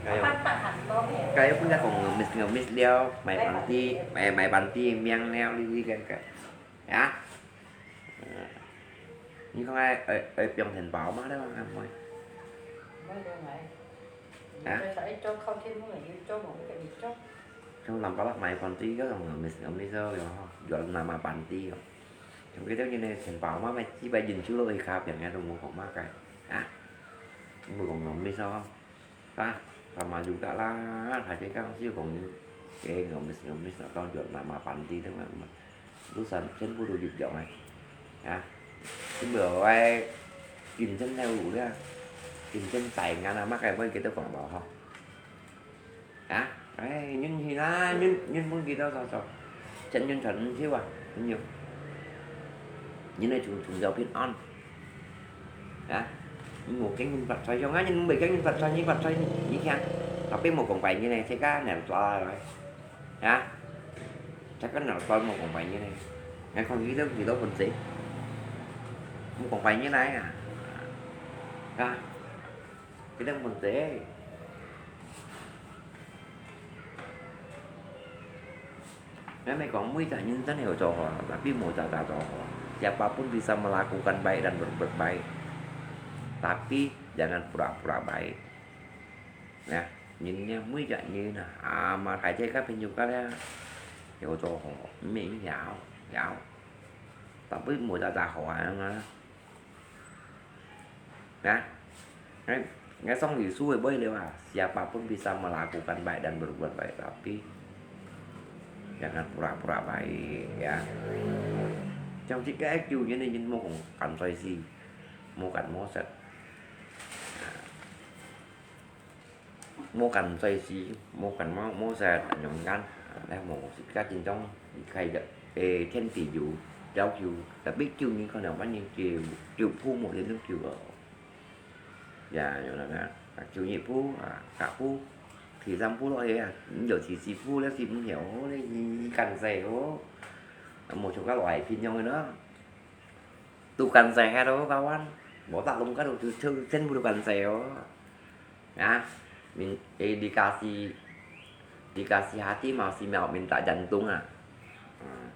哎呀。辦法很多个。該不該講，我們，我們了，買房地，買，買房地，名了，你，你該，該，啊？ 嗯，你講愛，愛，愛放錢包嘛，對吧，阿妹？毋愛，毋愛。啊？你做啥，愛做靠天門个，你做無，你自己做。像南巴拉買房子，該種，呃，mis-，呃，miso个吼，jual nama panti个。像佢兜人个錢包嘛，買幾百銀就落去卡片，也都無講麼个，啊？無講，呃，miso。 啊，sama juga lah，大家講就講，eh，ngemis ngemis，當作nama panti，都全部都一樣个。啊，全部愛競爭了有了，競爭在眼啊，麼个會記得講到吼。啊，哎，人去啦，人，人分佢兜做做，真正傳唔少啊，真有。人个從，從小平安。 啊，你無驚人發財，像啊，你毋會驚人發財，你發財，你，你聽，tapi無講拜年呢，自家拿出來，啊，自家拿出來無講拜年呢，𠊎看佢兜，佢兜分錢，無講拜年來啊，啊，佢兜分錢。 𠊎乜講，每隻人真係有做好，tapi無隻隻做好。Siapa pun bisa melakukan baik dan berbuat baik, tapi jangan pura-pura baik. Nah，人呢，每隻人啊，啊嘛，大家个朋友个咧，有做好，毋係有，有，tapi無隻隻好啊嘛。 啊，𠊎，𠊎上禮書个尾了啊，siapa pun bisa melakukan baik dan berbuat baik, tapi jangan pura-pura baik，ya。像自家救人个人，莫講敢衰死，莫敢莫食。 無敢衰死，無敢無，無食，恁樣間，來無自家真正離開个，誒，天地有要求，tapi救人可能萬一救，救父母个人救哦。呀，有那個，啊，救一步啊，下步，第三步落去啊，你有第四步了，死毋曉，你，你敢衰哦？啊，無像个老海平樣个咯。 Tukang sehat oh kawan, botak lungkat oh, tu, tu, kan tukang sehat oh. Nah, min-, eh, dikasih, dikasih hati masih mau minta jantung ah. Hmm.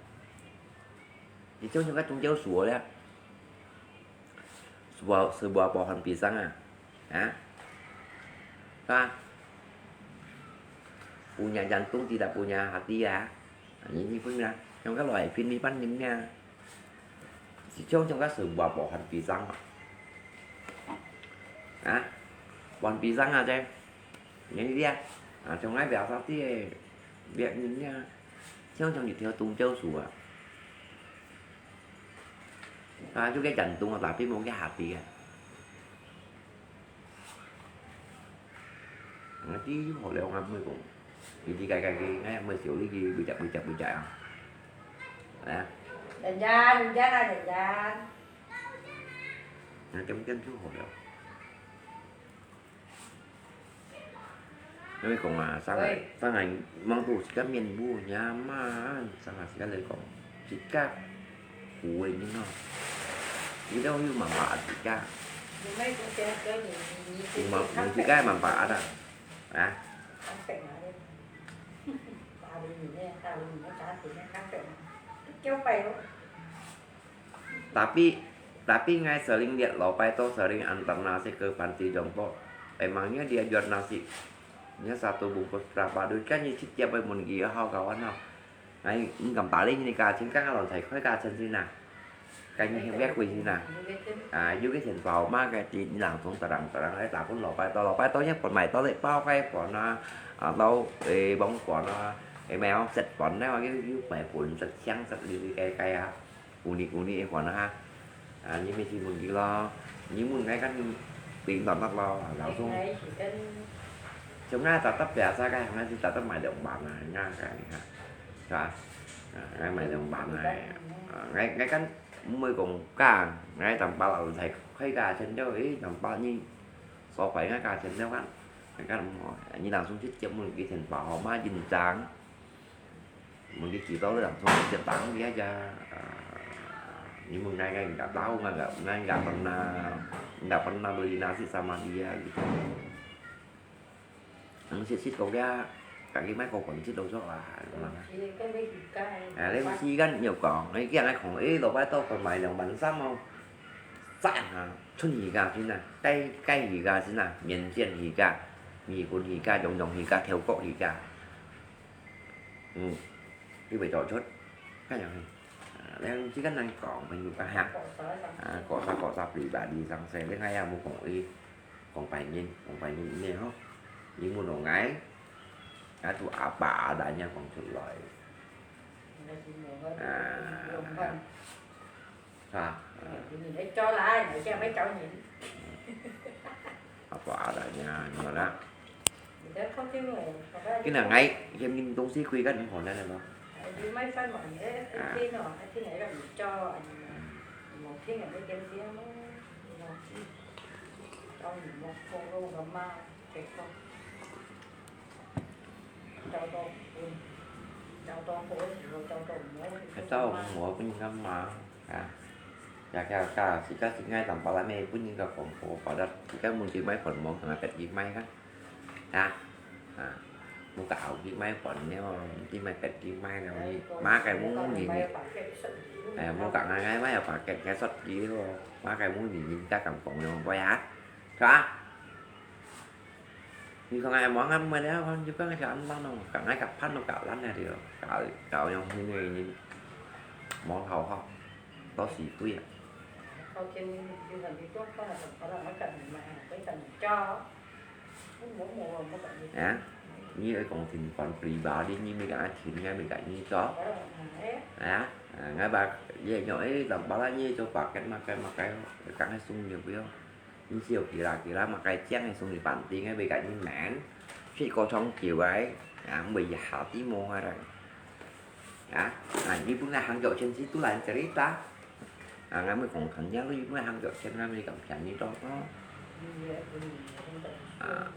Itu juga 宗教所了。Sebuah, sebuah pohon pisang ah. Ha? Ha? Punya jantung tidak punya hati ya. Ini pun lah. Yang kalau ai pin di pan nim nia. Si chong chong ka sebuah pohon pisang. Ha? Pohon pisang aja. Ini dia. Ha, chong ai biasa ti. Biak nim nia. Chong chong di theo tung jauh sua. Ha, juga jantung tapi mungkin hati ya. Ngerti juga lewat apa pun. Jadi kai-kai ke, ngai apa sih lagi bejak-bejak-bejak ah. Ya. Jangan, jangan, jangan. Macam-macam juga lewat. Tapi kong ah, sangat, sangat mang tu sikap mian bu nyaman, sangat sikap lagi kong sikap. Kuih ni no. Kita hui manfaat juga. Cuma itu saya tahu ni, ni, ni, Cuma, ni, juga manfaat ah. Ha? Tapi, tapi ngai sering lihat lopai to sering antar nasi ke panti jompo. Emangnya dia jual nasi? Nya satu bungkus berapa duit? Kan ni setiap hari mun dia hau kawan hau. 哎，你敢打理你个價錢，剛剛攏在開價錢先啊，該你先別貴先啊。啊，有个錢包嘛，該你你人從得人得人來打分老闆多，老闆多一份買多一包該一份啊，啊，到誒網飯啊，誒買哦食飯呢，又又買粉食、香食哩哩該該啊，有哩有哩一份啊哈。啊，你咪去問佢咯，你問𠊎看你定到哪咯，老總。像𠊎打得biasa个，𠊎是打得買兩萬啊，𠊎个你看。 係吧？啊，𠊎買兩萬啊，啊，𠊎𠊎kan毋會講價，𠊎tanpa老細開價錢了，誒，tanpa你所費𠊎價錢了kan，𠊎kan毋好，你langsung直接問佢電話號碼印章，問佢幾多，你langsung直接打佢aja，啊，你問𠊎，𠊎毋敢打，𠊎毋敢，𠊎毋敢pernah，毋敢pernah beli nasi sama dia gitu。 Ang sit-sit ko kaya, kaki mai ko kon sit lo sok lah, ano lah. Ah, 你毋知kan有講，你驚𠊎講，誒，老闆到佢買兩萬三哦，讚啊，春魚價先啊，雞雞魚價先啊，麵線魚價，米粉魚價，樣樣魚價，豆角魚價。嗯，你會做出，該樣。啊，你毋知kan nang講，朋友講哈，啊，講啥講啥，pribadi上勢，你看也無講，誒， 講白人，講白人呢吼，你問𠊎，𠊎都apa adanya講出來。啊，啊，啊，apa adanya，有啦。今日𠊎嫌你東西貴，該你好難了咯。啊。Kacau mua pun ngam ma, ah. Ya, ya, ya, sika singai tanpa lame pun ngam kong po pada sika mun si mai kon mo kena kat di mai kan. Ya. Ah. Mu ka au di mai kon neo, di mai kat di mai neo ni. Ma kai mu ni. Eh, mu ka ngai ngai mai ya paket ngai sot di lo. Ma kai mu ni ni ka kam kong neo ko ya. Ka. Ni ko ngai mo ngam mai leo kan juga ngai ka an lang no. Ka ngai ka pan no ka lan ya di lo. Ka, ka yong ni ni ni. Mo thau ho. Có gì quý à? Hả? Như ấy còn thìn còn pribadi đi, như mấy cái thìn ngay mấy cái như chó. Hả? À, ngay bà, vậy nhỏ ấy làm bà lá như cho bà cái mà cái mà cái, cái hay sung nhiều biết không? Như siêu kỳ lạ kỳ lạ mà cái chén hay sung thì bản tin ngay mấy cái như mảng. Khi có trong chiều ấy, à, bây giờ hả tí mô hay rồi. Ya, ah, ni pun ngai hang jok chen si tu lain cerita. Ah, ngai mui kong kan ya lu ni pun ngai hang jok chen ngai mui kam pian ni dok no. Ah,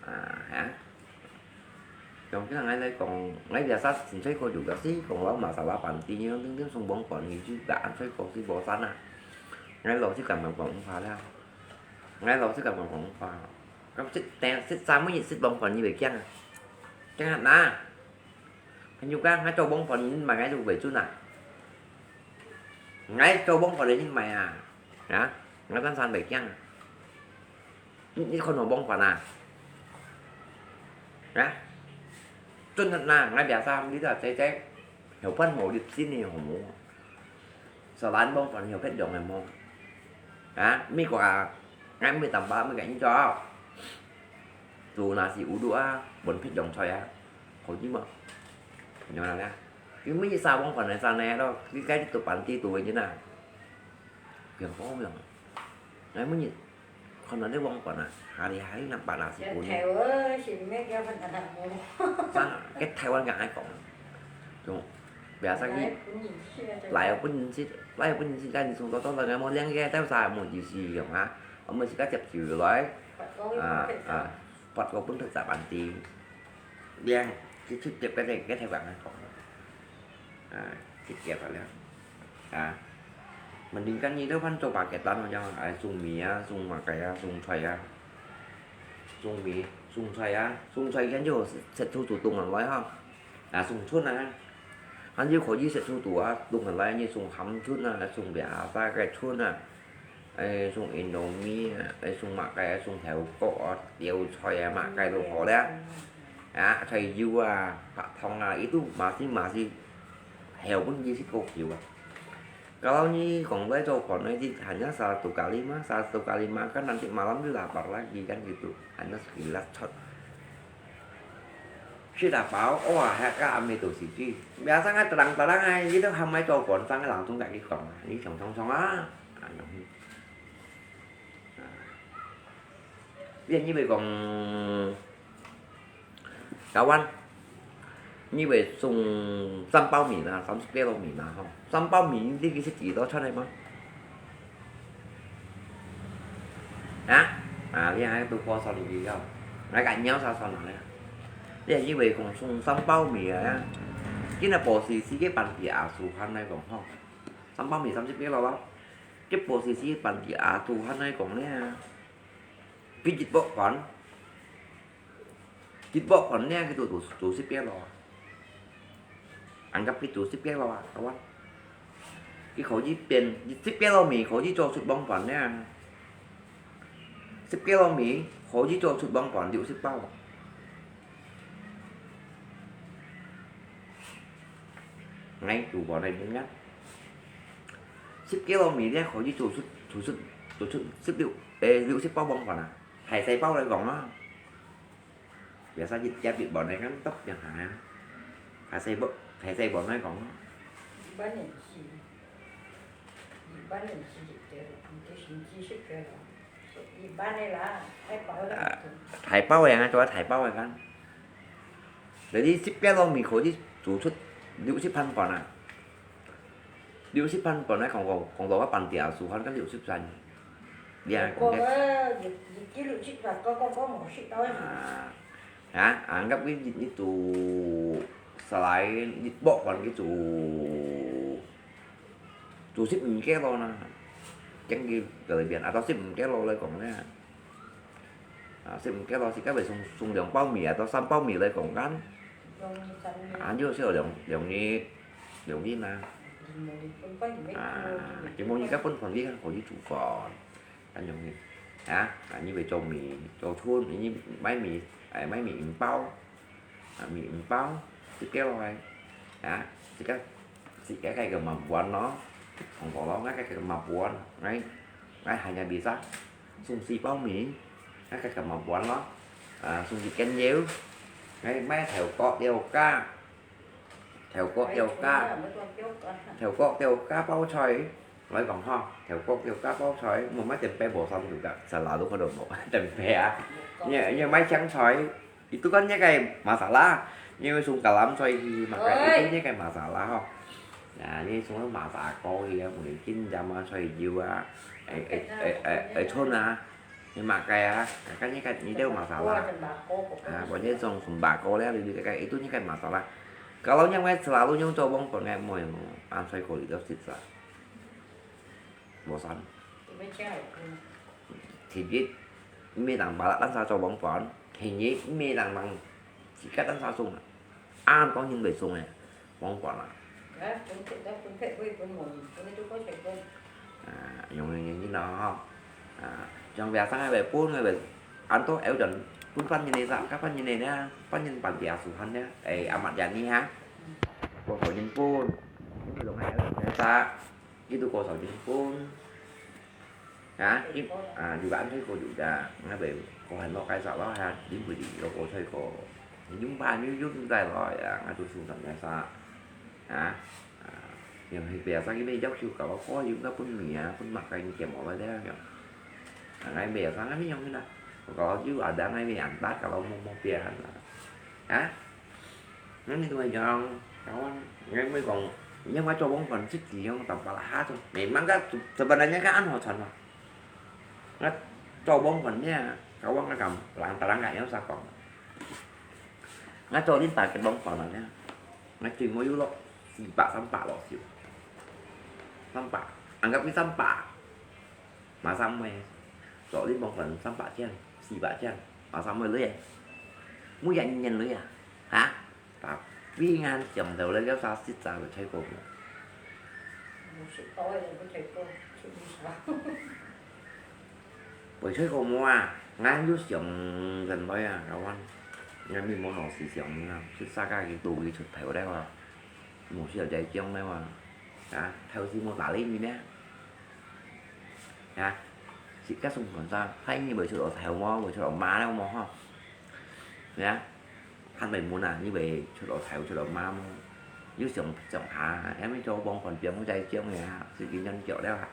ah, ya. Jong kira ngai lai kong, ngai biasa sin sai ko juga si, kong lau masalah panti ni, ting ting sung bong kon ni juga an sai ko si bosan ah. Ngai lo si kam kam kong pa la. Ngai lo si kam kam kong pa. Kam sit teng, sit sa mui sit bong kon ni be kiang. Kiang na. Kan yu ka ngai cho bông phòn nin mai ngai lu bai chun à. Ngai cho bông phòn nin mai à. Hả? Ngai tan san bai kiang. Ni, ni kon bông phòn à. Hả? Chun na ngai biasa đi ta che che. Hiểu phân màu điệp xin ni hổ mù. Sa lan bông phòn hiểu phép dòng này mù. Hả? Mi qua ngai mi tầm ba mi cái như cho. Tù nà sì ù đu á, bún phết dòng xoài á. Khổ chứ mà. Nhớ là nè. Cứ mới như sao bóng còn này sao nè đó, cái cái tụ bản ti tụ như nè. Biển có biển. Ngai mới như. Còn nó đấy bóng còn à. Hà đi hà đi nằm bản là sì ù nè. Sao cái Thái Lan cả hai cổng. Chung. Biasa ki. Lai pun si, lai pun si kan sung to to là ngai mo liang ke tao sa mo ji si yong ha. Mo si ka chep si lai. À, à. Phật có bốn thực tại bản tin. Điang, cái chức nghiệp cái này, cái Thái Lan này có. À, chức nghiệp là. À. Mình đừng cân gì đâu, phân cho bà cái tán mà cho, à, dùng mì á, dùng mà cái á, dùng xoài á. Dùng mì, dùng xoài á, dùng xoài cái nhiều, sẽ thu thủ tục làm vậy ha. À, dùng chun à. Anh yêu khỏi gì sẽ thu thủ á, đúng là lại như dùng hắm chun à, dùng bia, ta cái chun à. Ê, sung Indomie, ê, sung mah cái, sung heo cốc, tiêu xoài, mah cái đồ khó đấy. 啊，菜油啊，白糖啊，itu masih masih heo pun佢食過久啊。Kalau你講來做飯呢，你hanya satu kali mah, satu kali makan, nanti malam dia lapar lagi kan gitu. Hanya sekilas cot. Sudah bao, wah, haka ame tu siji. Biasa kan terang-terang ai, itu hamai做飯，sang langsung kaki kong. Ini song song song ah. Anu. Dia như vậy còn kawan, như vậy sung 三包米啦，三十 kilo 米啦吼。三包米你知佢食幾多餐个嗎？啊？啊，你還都過算你知道？來个鳥啥算啊？你因為講送三包米啊，今日報時時个班底啊，數番來講吼，三包米三十 kilo咯。 Kipo sisi pan di atuhan ai kong nia. Pi jitbok kon. Jitbok kon nia kitu tu tu sipia lo. Anggap kitu sipia lo ah, kawan. Ki kho ji pian, sipia lo mi kho ji cho sut bong pan nia. Sipia lo mi kho ji cho sut bong pan liu sipao. Ngai tu bò nai mun ngăn. Sip kilo mì lia kho ji chu sut, chu sut, chu sut sip liu, ê, liu sip bao bông bò nà. Thải say bao lai gong á. Biasa ji chia bịt bò nai ngăn tốc yang hả. Thải say bò, thải say bò nai gong á. 一般人是，一般人是这个，你这心机是这个。一般的啦，太薄了。 Thải bao yang á, cho thải bao yang á. Jadi sip kilo mì kho ji chu sut liu sip phan bò nà. Liu sip phan bò nai kong kong kong lo pan tia su han kan liu sip san. Dia kong ke. Hả, anggap cái ji tu salai ji bok kon cái chu. Chu sip mì kilo nà. Chăng cái cái biển, atau sip mì kilo lai kong nè. À, sip mì kilo sip cái về sung sung 兩包米 atau 三包米 lai kong kan. À, như sip 兩 兩日 兩日 nà. À, chỉ một cái phun phần đi kan kho ji chu phần. Kan 兩日. À, à, như vậy cho mì, cho thun, như mai mì, à, mai mì 五包. À, mì 五包, sip kilo ai. À, sip cái, sip cái cái cái mà buôn nó. Không có lo, ngay cái cái mà buôn, ngay, ngay hai nhà bị sao? Sung 四包米, ngay cái cái mà buôn nó. À, sung sip kén nhiều. Ngay mai thèo có tiêu cá. Thèo có tiêu cá. Thèo có tiêu cá bao xoài. Nói bằng ho, thèo có tiêu cá bao xoài, mua mai tem pe bổ sung được cả. Sao là lúc đó một tem pe à? Như, như mai trắng xoài. Itu kan như cái masala, như sung kalam xoài hi, mà cái itu như cái masala ho. Nah, như sung masala kau hi, mungkin jama xoài jiu à, ai, ai, ai, ai, ai thôn à, như mà cái à, cái như cái như đều masala. À, bọn như sung sung bako leh, cái, cái itu như cái masala. Kalau yang mai selalu yang cho bông còn ngai môi, ăn xoài kau itu sisa. Bosan. Thứ nhất, mi tang bala tan sa cho bông pon. Thứ nhì, mi tang mang chỉ cắt tan sa sung. An to nhưng để sung này. Bông pon à. À, dùng như như nó. À, trong việc sang về phun về ăn to éo dần phun phân như này sao, các phân như này nè, phân như bản địa su phân nè. Ê, amat jadi ha. Có có những phun. Cái đồng này là sa. Itu ko sao jin pun. Ha, in, à, juga ăn thấy cô juga, ngã về cô hành lo cái sao lo ha, jin bự đi lo cô thấy cô. Jin ba jin jin dai lo ya, ngã tu sung tam ya sa. Ha. À, yang hi bia sa ki me yok chu ka lo ko yung ka pun mi ya, pun mak kai ni kia mo lo ya ya. À, ngai bia sa ngai mi yong na. Ko ka lo ju ada ngai mi an ta ka lo mo mo bia han la. Ha. Nang ni tuai jang, kawan, ngai mai kong, yang mai cho bông phần sik gì yang tao pala ha tu. Memang ka sebenarnya ka ăn ho chan ma. Ngat cho bông phần nia, kawan ka kam, lang talang ka yang sa kong. Ngat cho lin ta cái bông phần nia. Ngat chỉ mua yu lo, 四百 300 lo siu. 300, anggap ni 300. Mà sao mày cho lin bông phần 300 tiền, 400 tiền. Mà sao mày lấy? Mua yang nyen lấy à? Hả? Tapi ngan siam tau leh, liau sa sit sa leh, chai ko mo. Mo sit tau leh, ko chai ko, chai ko sa. Bơi chai ko mo à, ngan yu siam zen loi à, kawan. 𠊎乜無老實想啊，食啥个佢都會出頭了啊，無需要再講了啊。啊，頭先無打理你咩？啊，自家送飯啥，睇你會出到頭無，會出到馬了無吼？啊，還未問啊，你會出到頭出到馬無？又想想下，還未做幫飯，不用再講了啊，時間真久了啊。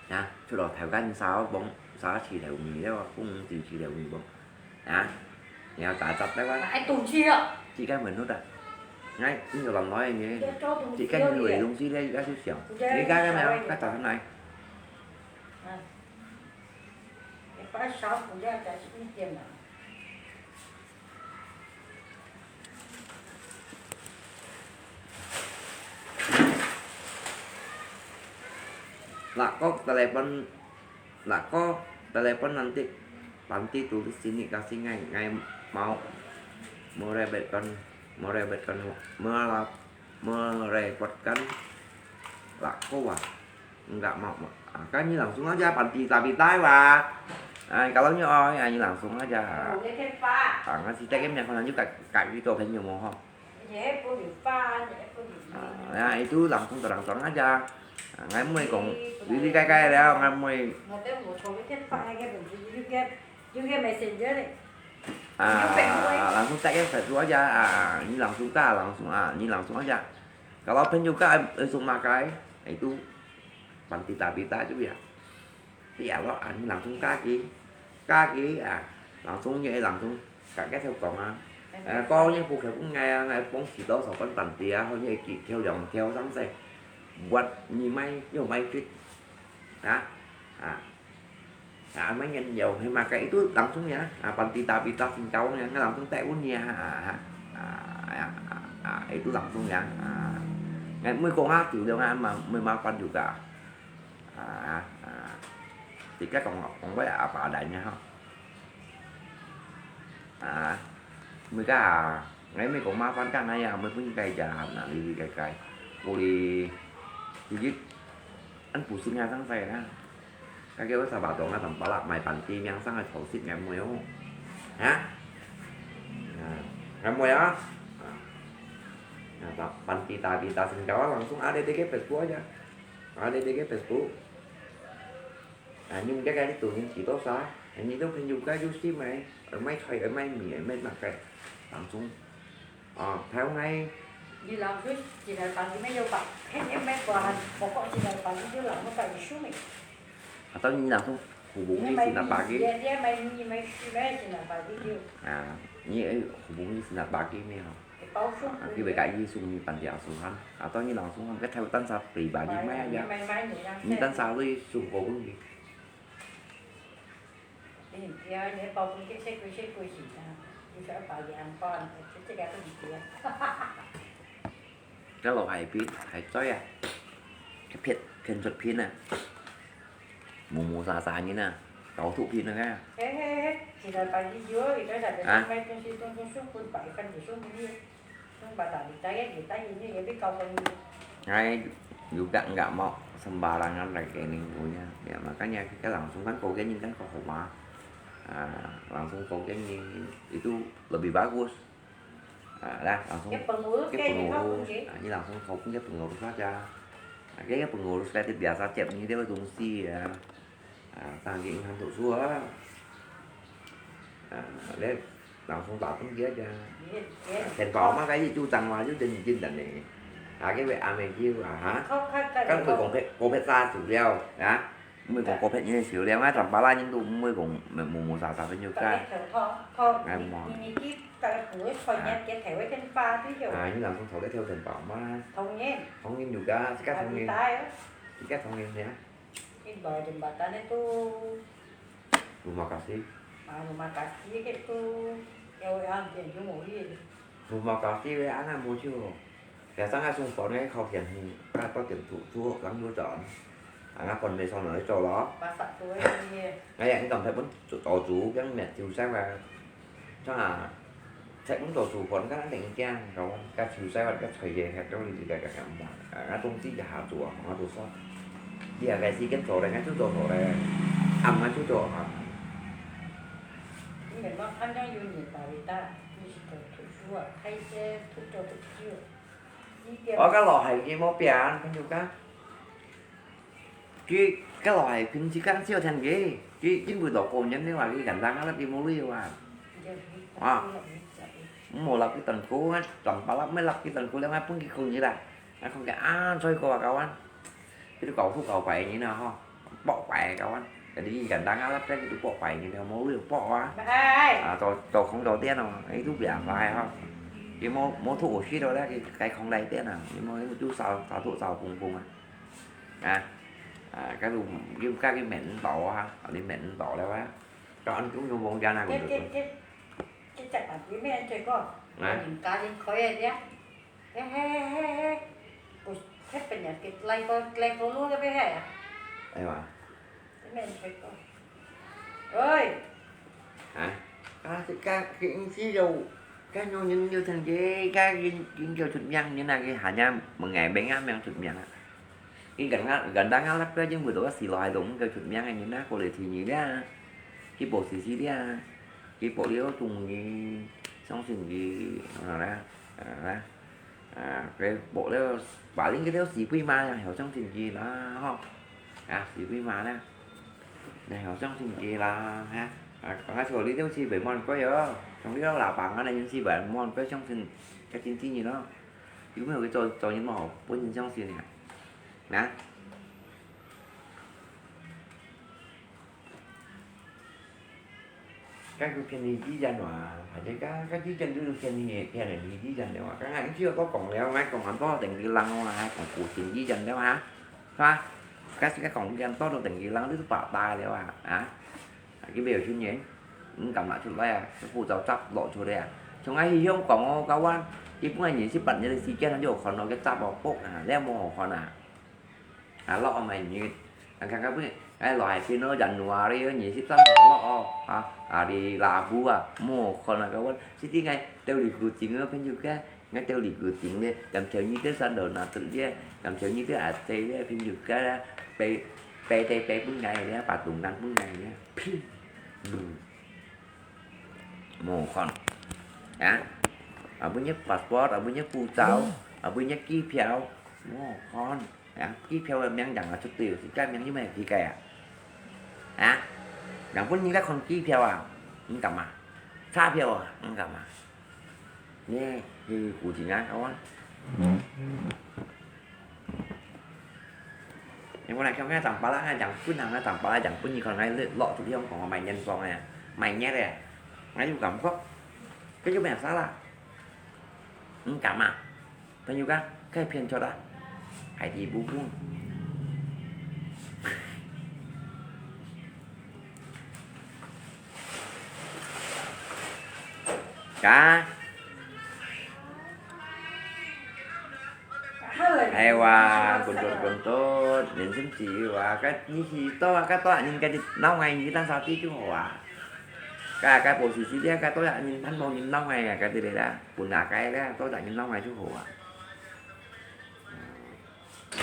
啊，出來頭家你燒幫，燒起頭尾了，公司起頭尾幫。啊，你要打雜的話，哎，東西啊。自家問好的。哎，你有人來呢，自家有東西了，自家就想，你家个没有？他早上来。嗯，你把烧不要再一点了。 Lako telepon, lako telepon nanti, panti tulis sini kasi ngai, ngai mau merepotkan, merepotkan, melap-, merepotkan lako ah. Enggak mau, mau. Ah, kan 你 langsung aja panti tapi tai wa. Ah, kalau 你 oi, ah, 你 langsung aja. 我的电话。 Ah, ngasih tak kami kau lanjut kat, kat itu kan 有没有哈？ 也不留饭，也不留。 Ah, ya, itu langsung terang-terang aja. Ah, ngai mui kong, lili kai kai liao, ngai mui. 我在我坐的电话那个本子，有个，有个 messenger 的。 Ah, langsung tak kami satu aja. Ah, 你 langsung tak, langsung, ah, 你 langsung aja. Kalau 朋友 ka, eh, langsung makai, itu panti tapi tai juga. Iya lo, ah, 你 langsung kaki, kaki, ah, langsung 你 langsung kaki 就講啊。 Eh, kau 你 bukan 我 ngai, ngai 幫幾多少分 panti ah, 好 你 幾條兩條上色，buat 你買，又買 fit. Ah, ah. Ah, 買 nhân dầu, hay makai itu langsung ya. Ah, panti tapi tai singkau ya, ngai langsung tak 你 ya. Ah, ah, ah, ah, itu langsung ya. Ah, ngai mui kong ah, 酒量 ah, ma-, mui makan juga. Ah, ah. Tiga kong, kong bai apa adanya ha. Ah, mui ka, ngai mui kong makan ka ngai ya, mui pun kai ja, na li li kai kai. Kuli, jadi, an pusing ya sang saya na. Kake wa sabah dong ah, tampalak mai panti miang sang ai thau sit ngai mui oh. Ha? Ah, ngai mui ah. Ah. Nah, ta-, panti tapi tai singkau langsung ada di ke Facebook aja. Ada di ke Facebook. Ah, 你 cái cái 你 tu 你 chỉ 多少？你 都 朋友 ka 有事没？呃，买菜，呃，买米，呃，买那个，当中。啊，台湾 ngai。 你 langsung 进来 panti 没有吧？肯定没管，不过进来 panti 就 langsung 把你收没。 Atau 你 langsung hubungi si Nak Pagi. 你，你买米，买水，买进来 panti 就。 Ah, 你，呃，hubungi si Nak Pagi 没有？ 包送。 Ah, 佢會甲你送你 panti asuhan. Atau 你 langsung han, 个 台湾 tansa pribadi mai aja. 你 tansa lui 送个分佢。 你毋知啊，你包送佢，細个細个時啊，你想包佢紅包，這个都毋知啊。 該老海邊，海嘴啊，佢騙，騙出騙啊，無無沙沙人啊，到處騙啊个。嘿嘿嘿，現在辦事有，現在在買東西，東東送分，擺飯就送分你，送把大禮，大爺，大爺，你也別搞分你。哎，有个个毛，sembarangan lagi ni punya. Ya, makanya kita langsung kan kau gini kan kau homa. Ah, langsung kau gini itu lebih bagus. Ah, lah, langsung. Ke pengurus ke, ke pengurus. Ah, ni langsung kau pun ke pengurus aja. Ah, ke, ke pengurus lah, dia biasa cek ni dia 东西 ya. Ah, tang ke 银行 tu suah. Ah, dia langsung datang dia aja. Iya, iya. 钱包嘛，该一就张嘛，就真真的呢。啊，ke we ame jiu, ah, ha. Kau, kau, kau, kan kau kong pet, kong pet sa tu liao, ya. 毋會講高鐵人少了，𠊎Tampalak人都毋會講無無啥啥朋友个。Ngai無。啊，你人生頭个條電話嘛。當然。當然有个，自家當然。自家當然呀。Rumah kasih. Rumah kasih we，恁樣無就。 Biasa ngai sung pon ngai khâu thièn hù, ngai bắt tiệm thủ, thủ học lắm vô chọn. À, ngai pon mê song nói cho lo. Ngai yang cảm thấy muốn tổ chủ, yang mẹ chịu sai mà. Chắc là sẽ muốn tổ chủ pon các tỉnh kiang, rồi các chịu sai mà các thầy về hạt trong gì là các em mà. À, ngai tung tí là hạ chủ, ngai chủ sót. Đi à, cái gì cái chỗ đây, ngai chú chỗ đây. Ẩm ngai chú chỗ hả? 好像有你打理大，你是读书啊，开车读着读书，几点？我个老汉佢冇变，朋友讲，佢个老汉平时讲笑天个，佢因为老过年个话，佢简单啊，佢冇理由啊。啊，冇落去等过啊，等巴拉没落去等过了，还分佢过年啦。啊，佢讲啊，所以个话，kawan。 Itu kau tu kau pai ni nah ho. Pok pai kawan. Jadi kadang-kadang apa itu pok pai ni dia mau liu pok ah. Ai. Ah, tao tao không tao tiên rồi. Itu biasa ai ho. Cái mau mau thuốc oxy rồi đó cái cái không đầy tiên à. Cái mau itu sao sao thuốc sao phung phung à. À. À, cái lu cái cái mệt tao ha. Đi mệt tao đó ha. Cho anh cũng vô vòng ra nào. Cái cái cái cái chắc là cái mẹ chơi con. Hả? Mình cá đi khỏi đi á. He he he he he. Ui, khép bên nhà kịch lay con lay con luôn cái bên hè à? Ai mà. Cái mẹ phải con. Ơi. Hả? Các cái cái cái gì đâu. Các nhau nhìn như thằng gì các cái những kiểu thuốc miệng như là cái hà nham một ngày bên ngã miệng thuốc miệng á. Cái gần ngã gần đang ngã lắp cái những người đó xì lo hai đồng cái thuốc miệng như nát của lệ thì như đó. Cái bộ xì xì đi à. Cái bộ liêu chung như sống sinh gì nó đó. À, à, cái bộ đó, bà Linh cái đó xì quy mà, hiểu trong trình gì đó, ho. À, xì quy mà đó. Này, hiểu trong trình gì là, ha. À, còn cái số lý tiêu xì bảy món coi rồi. Trong lý đó là bằng cái này, nhưng xì bảy món coi trong trình, cái trình gì đó. Chứ không hiểu cái trò, trò như mà học, bốn trình trong trình này. Nè. Các cái phiên đi dí dân mà, phải thấy các, các dí dân cứ phiên đi, phiên này đi dí dân đấy mà. Các ngài cũng chưa có cổng léo, ngay cổng ăn to tỉnh Kỳ Lăng mà, hai cổng của tỉnh dí dân đấy mà. Hả? Các, các cổng dí dân to đâu tỉnh Kỳ Lăng, đứa bảo tài đấy mà. Hả? Cái biểu chuyên nhé. Cũng cầm lại chút lẹ, cái phụ cháu chắp lọ chút đấy à. Trong ai hi hiông cổng ô, các quan, cái bữa ngày nhìn xếp bật như thế, xí chết nó vô còn nó cái chắp vào bốc à, lẽ mua hổ còn à. À, lọ mà như, à, cái, cái bữa, cái lọ hai pin nó dần nua đi, nhìn xếp chắp lọ, à, à, đi là bu à, mua còn là cái quan, xí tí ngay, tiêu đi cứ chính nó phải như cái, ngay tiêu đi cứ chính đi, làm theo như cái sân đồ nào tự đi, làm theo như cái à, tê đi, phải như cái, pe, pe, tê, pe bún ngày đi, bà tùng năng bún ngày đi. Phi. Bùm. Mô khon. Á. Ở bên nhất passport, ở bên nhất护chiếu, ở bên nhất機票. Mô khon. Á, 機票个名講啊，出對，自家名又毋係自家啊。啊？人本人來看機票啊，你幹嘛？車票啊，你幹嘛？ Nè, thì cũng chỉ ngán thôi á. Nhưng mà này, không nghe tặng pala, nghe tặng phun hàng, nghe tặng pala, tặng phun gì còn nghe lọ, lọ tụi không còn mày nhân con này, mày nhét này. Nghe dù cảm xúc. Cái chú mẹ sao là? Không cảm à? Bao nhiêu cái? Cái phiên cho đó. Hãy đi bú bú. Cả. Hay wa, buntut, buntut, nhìn xính chỉ wa, cái như gì to, cái to, nhìn cái đi, nấu ngày như tan sao tí chú hổ à. Cái, cái bộ xì xì đi, cái to, nhìn thanh màu nhìn nấu ngày, cái đi đây đã, buồn ngã cái đó, to, nhìn nấu ngày chú hổ à.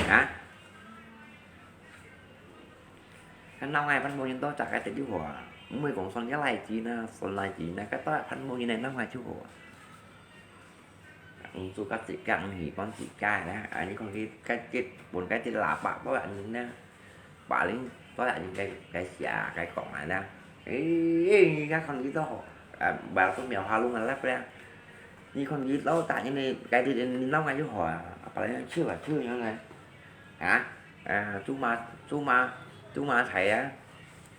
Hả? Khăn nông ai phan mô nhân tố chả cái tết chú hùa. Mười cũng son cái lai chi na, son lai chi na, cái tết phan mô nhân này nông ai chú hùa. Ung su cắt chỉ cắt hỉ con chỉ cai na, anh con cái cái chết, buồn cái chết là bạc có bạn na. Bà lính có bạn cái cái xả cái cổng này na. Ê, ê, các con cái đó, à, bà có mèo hoa luôn là lắp ra. Như con cái đó tại như này, cái thì nông ai chú hùa, bà lính chưa là chưa như này. Hả? À, chú ma, chú ma, chú ma thầy á.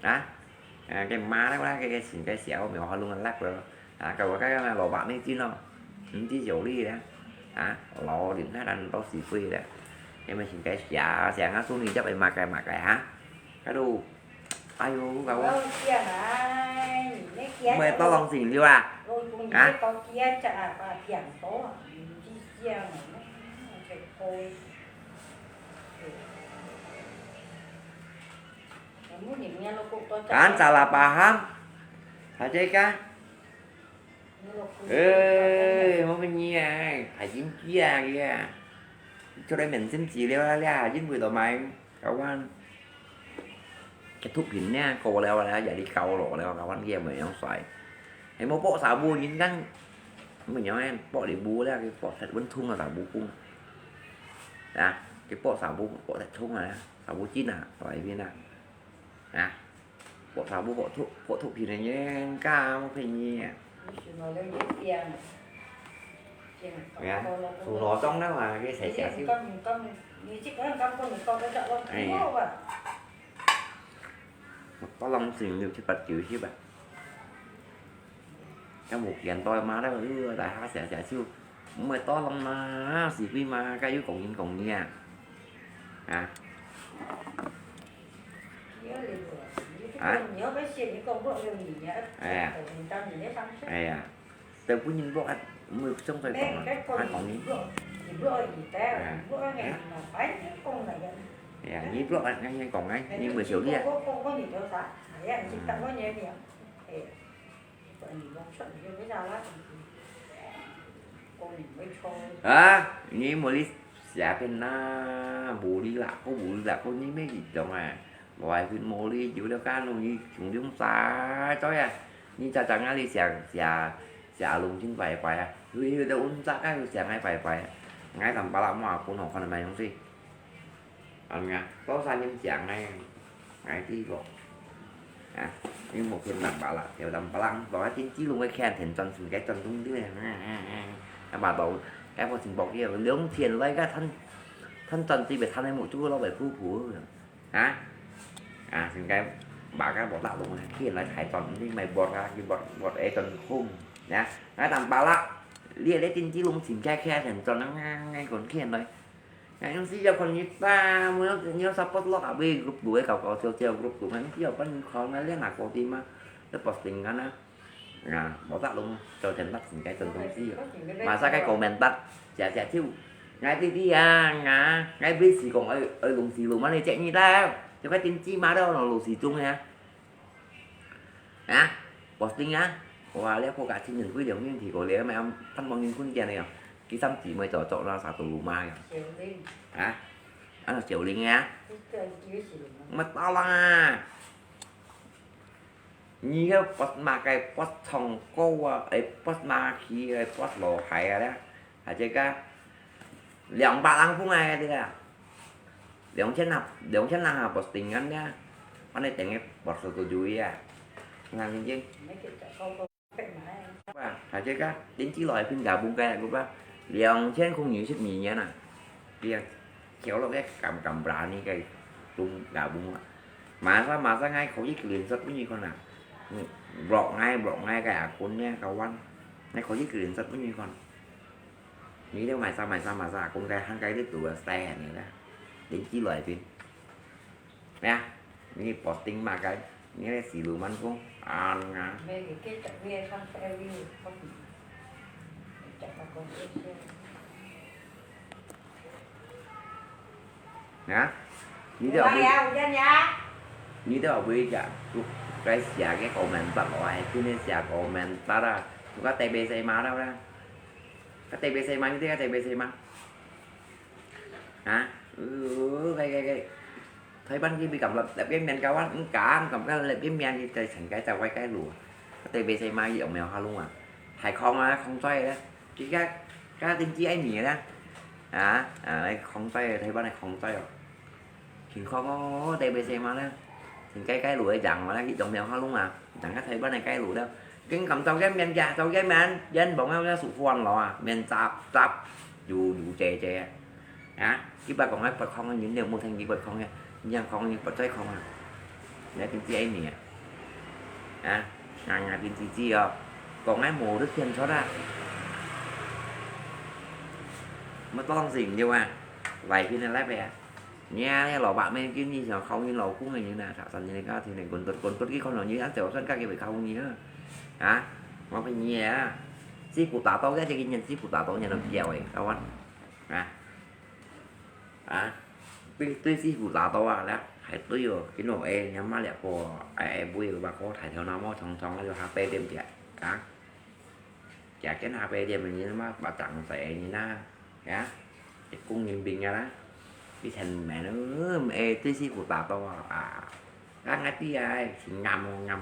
Hả? À, cái ma đó, cái, cái xỉn cái xẻo, mèo hoa luôn lắc rồi. À, cái, cái, cái lò bạc này chứ nó. Không chứ dầu ly đó. Hả? Lò đừng hát ăn tao xì phi đó. Cái mà xỉn cái xẻo, xẻo ngã xuống đi chắc phải mà cái, mà cái hả? Cái đồ. Ai vô, cái quá. Mày tao lòng xỉn đi à? Hả? Kan salah paham. Hajai ka? Eh, mau menyiai. Hajin kia kia. Cho đây mình xin chỉ leo leo, hajin buổi tối mai. Kawan. Cái thuốc phiện nha, cô leo leo, giờ đi câu lỗ leo, kawan kia mới không xoay. 係無剝紗布，人家，毋係樣个，剝你布了，佢剝忒分痛啊，紗布布。啊，佢剝紗布，剝忒痛啊，紗布巾啊，外面啊，啊，剝紗布，剝脫，剝脫皮个，人家，無騙你啊。你是無了，你變啊。變啊。係啊，手攞裝了啊，佢洗洗手。你敢，你敢，你這個人敢講你講得出，我哎呀。聽過啊。 多人算六七八九十啊。該無見到嘛，了，呃，大家寫寫就，毋會多人嘛，是非嘛，該有講人講你啊。啊。啊？哎呀。 對本人block啊，毋會相對講啊，還講你。哎呀，你block啊，恁樣講啊，你毋會受理啊。嗯。啊，你無你寫片啦，無理啦，好無理啦，好你咩意思啊？來去無理由了，該弄你從中晒災啊！你早早啊，你寫寫 寫龍親壞壞啊，有有个文章啊，有寫𠊎壞壞啊，𠊎淡薄仔莫分好看个東西。恁樣，多少人寫𠊎，𠊎知無？啊，你莫騙淡薄仔，就淡薄仔，落去天之龍个看天轉身个轉動个，啊，啊，啊，啊，把到，該我真薄个，兩千來个趁，趁轉水个趁个目珠落个苦苦。 啊？啊，現在把个無打攏啊，去來台灣，你買薄啊，去薄，薄个轉空，呀，啊，淡薄仔，你个經濟攏真開開，很賺啊，𠊎講起來。𠊎用時要看你吧，我要，你要support落啊，喂，group度个搞搞笑笑group度，𠊎用時要幫你看啊，你哪個地嘛，你posting啊。 啊，無得弄，做成得成个真東西。Masa个comment得，謝謝手。𠊎弟弟啊，啊，𠊎每次講愛，愛弄死弄嘛，你接你啦，就快點知嘛，都弄弄死中呀。啊，posting啊，哇，你破个千人歸兩面提過了，咩，盼望人困見了，佢三姊妹做做啦，啥都嘛呀。啊，啊，小玲啊，乜到啦。 你个post麼个，post唱歌啊，會post麼个，會post老鞋啊咧，或者个兩百零分啊，這個，兩千啊，兩千零下posting啊咧，恁樣等於post个就啊，你看真正。哇，或者个，電視來評價分个，个吧，兩千空二十二年啊，佢啊，跳落个敢敢berani个，中加分啊。 Masa，masa𠊎可以screenshot分你看啊。嗯，block𠊎，block𠊎个akun呢，kawan。𠊎可以screenshot分你看。你這masa，masa，masa akun該，還該這堵个style呢啦。你寄來分。咩啊？你posting麼个？你个siluman講，啊，啊。啊？你都有買，你都有買隻，該寫个comment落來，今日寫comment啊，佢个特別細碼了啦，个特別細碼，你知个特別細碼？啊？呃，該，該，該。 台灣佢比較立，立个面高啊，毋敢，毋敢立个面，佢在成个在外个路啊。特別細碼佢用苗下路啊，還空啊，空出來咧。佢个，个定居愛米咧。啊，啊，來空出來，台灣个空出來哦。情況哦，特別細碼咧，成个个路个人嘛，佢用苗下路啊，人家台灣个个路咧。 緊咁走个面，走个面，人望了也舒服咯啊，面雜雜，油油濟濟啊。啊，佢把講个不空个人，你有無聽佢不空个？你講空个不再空啊？你要聽這一面啊？啊，硬硬聽自己哦，講个無得騙出啊。乜當時毋對啊，外邊个那邊啊。 你啊，你老伯姆今日想考你老公个人啊，十三年个家庭个，滾忒滾忒去看到你，恁早算家己會考你啊？啊，我問你啊，師傅打到个，這個人師傅打到，你都唔曉誒，kawan。啊，啊，對，對師傅打到啊，來，還對哦，今日誒，你媽了個，誒，誒，尾巴個抬頭那麼長長，就下背點點，啊。 Yakin H P店你mah batang sa ni na, ya. Ikung ngimbing ya na. Bisan menu, eh, tu si kuta to, ah. Ang ati ay, singam mo ngam.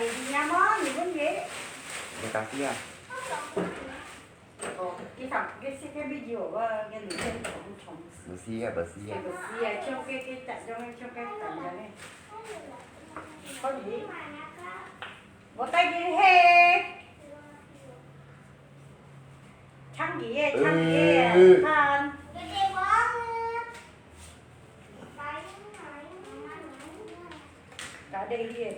你知呀么？你问佢。你打字啊？哦，佢打，佢寫个video啊，个里面重重。不是啊，不是啊。不是啊，像个个打，像个像个打的。可以。我带佢去。唱佢个，唱佢个，看。打得去个都。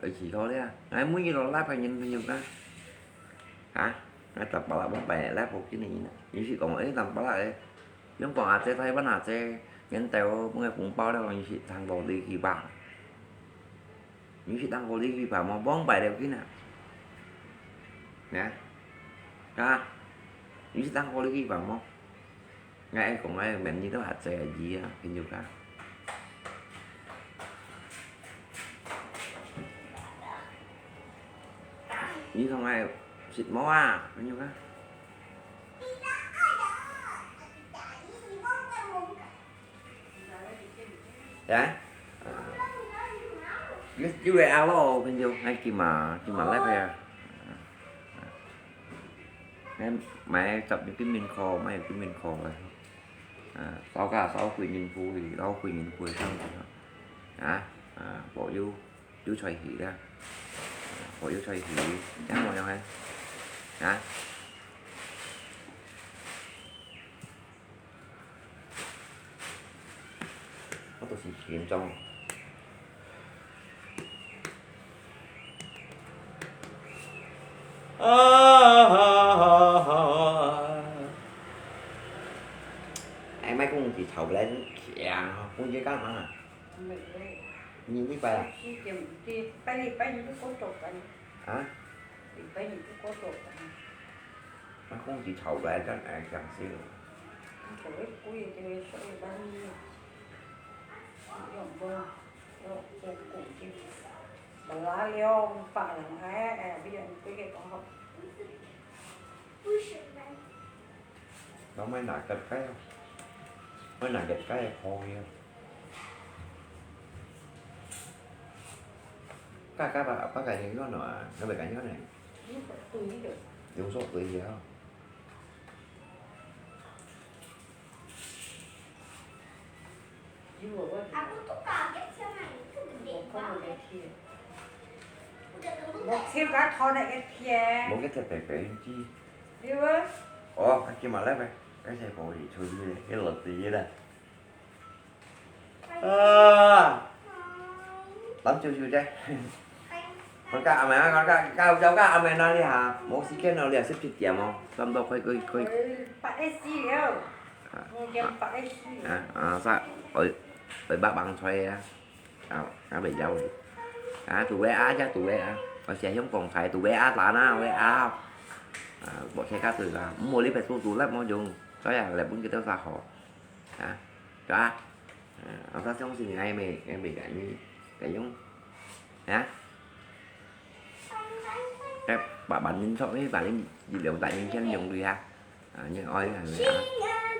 會試著咧。𠊎每日都live个人朋友啊，啊，𠊎打巴拉往擺live無幾个人啊。有時講，誒，打巴拉个，用講阿姐、台灣阿姐，人帶我分个紅包了，有時通過你去吧。有時通過你去吧，無往擺了緊啊。啊，啊，有時通過你去吧無？ 𠊎愛講𠊎个名字都學做个字啊，朋友啊。你同𠊎食無啊，朋友啊？啊？有，有个啊咯，朋友，𠊎今嘛，今嘛來回啊。𠊎買十日見面課，買見面課个。 啊，燒價燒貴人富去，燒貴人富去上去啊。啊，啊，無有，有才氣啦。啊，無有才氣，樣無樣嘿？啊？我都是緊張。 哎，莫講佢吵不來，強，講佢幹嘛？沒有。你禮拜啊？四點，禮拜，禮拜日就過早班。啊？禮拜日就過早班。那講佢吵不來，這樣哎，講笑。你做个鬼，這个睡半夜，有用不？ 有，有，有，有。本來兩百人，哎，哎，不要，不要講好。老妹拿个雞啊，我拿个雞可以啊。該，該把，把雞肉弄啊，該把雞肉呢？用手堆的。用手堆的啊。 有啊，我，我看到該天。我先把頭那個天。無該隻白白个。有啊。哦，佢今嘛來呗，該隻可以出去，該落地了。啊，冷啾啾个。 佢个阿妹啊，佢个，佢个，佢个阿妹哪裡哈？無時間了，你也十七點哦，差不多快，快，快。八點四了。啊。五點八點四了。啊，啊，啥？愛，愛挷棒槌啊。啊，啊，袂要咧。啊，堵个啊，就堵个啊。我寫香港菜，堵个啊，打那个啊。啊，無寫較對啦，毋好你別做做啦，無用。所以啊，來分佢兜啥好。啊，對啊。啊，我相信𠊎袂，𠊎袂甲你，甲用。 啊？該八萬人出去，八萬一兩百人先用對啊。啊，你愛係咪啊？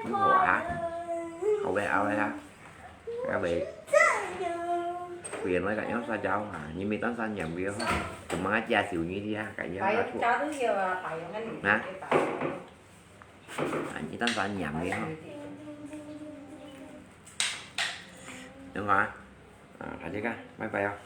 如何啊？好个，好个啊。該位，quyền nói cả nhóm xa cháu à, nhưng mà tao xa nhầm kìa không? Tụi má chia sẻ như thế à, cả nhóm là thuộc. Hả? À, như tao xa nhầm kìa không? Đúng rồi. À, cả chiếc à, bye bye không?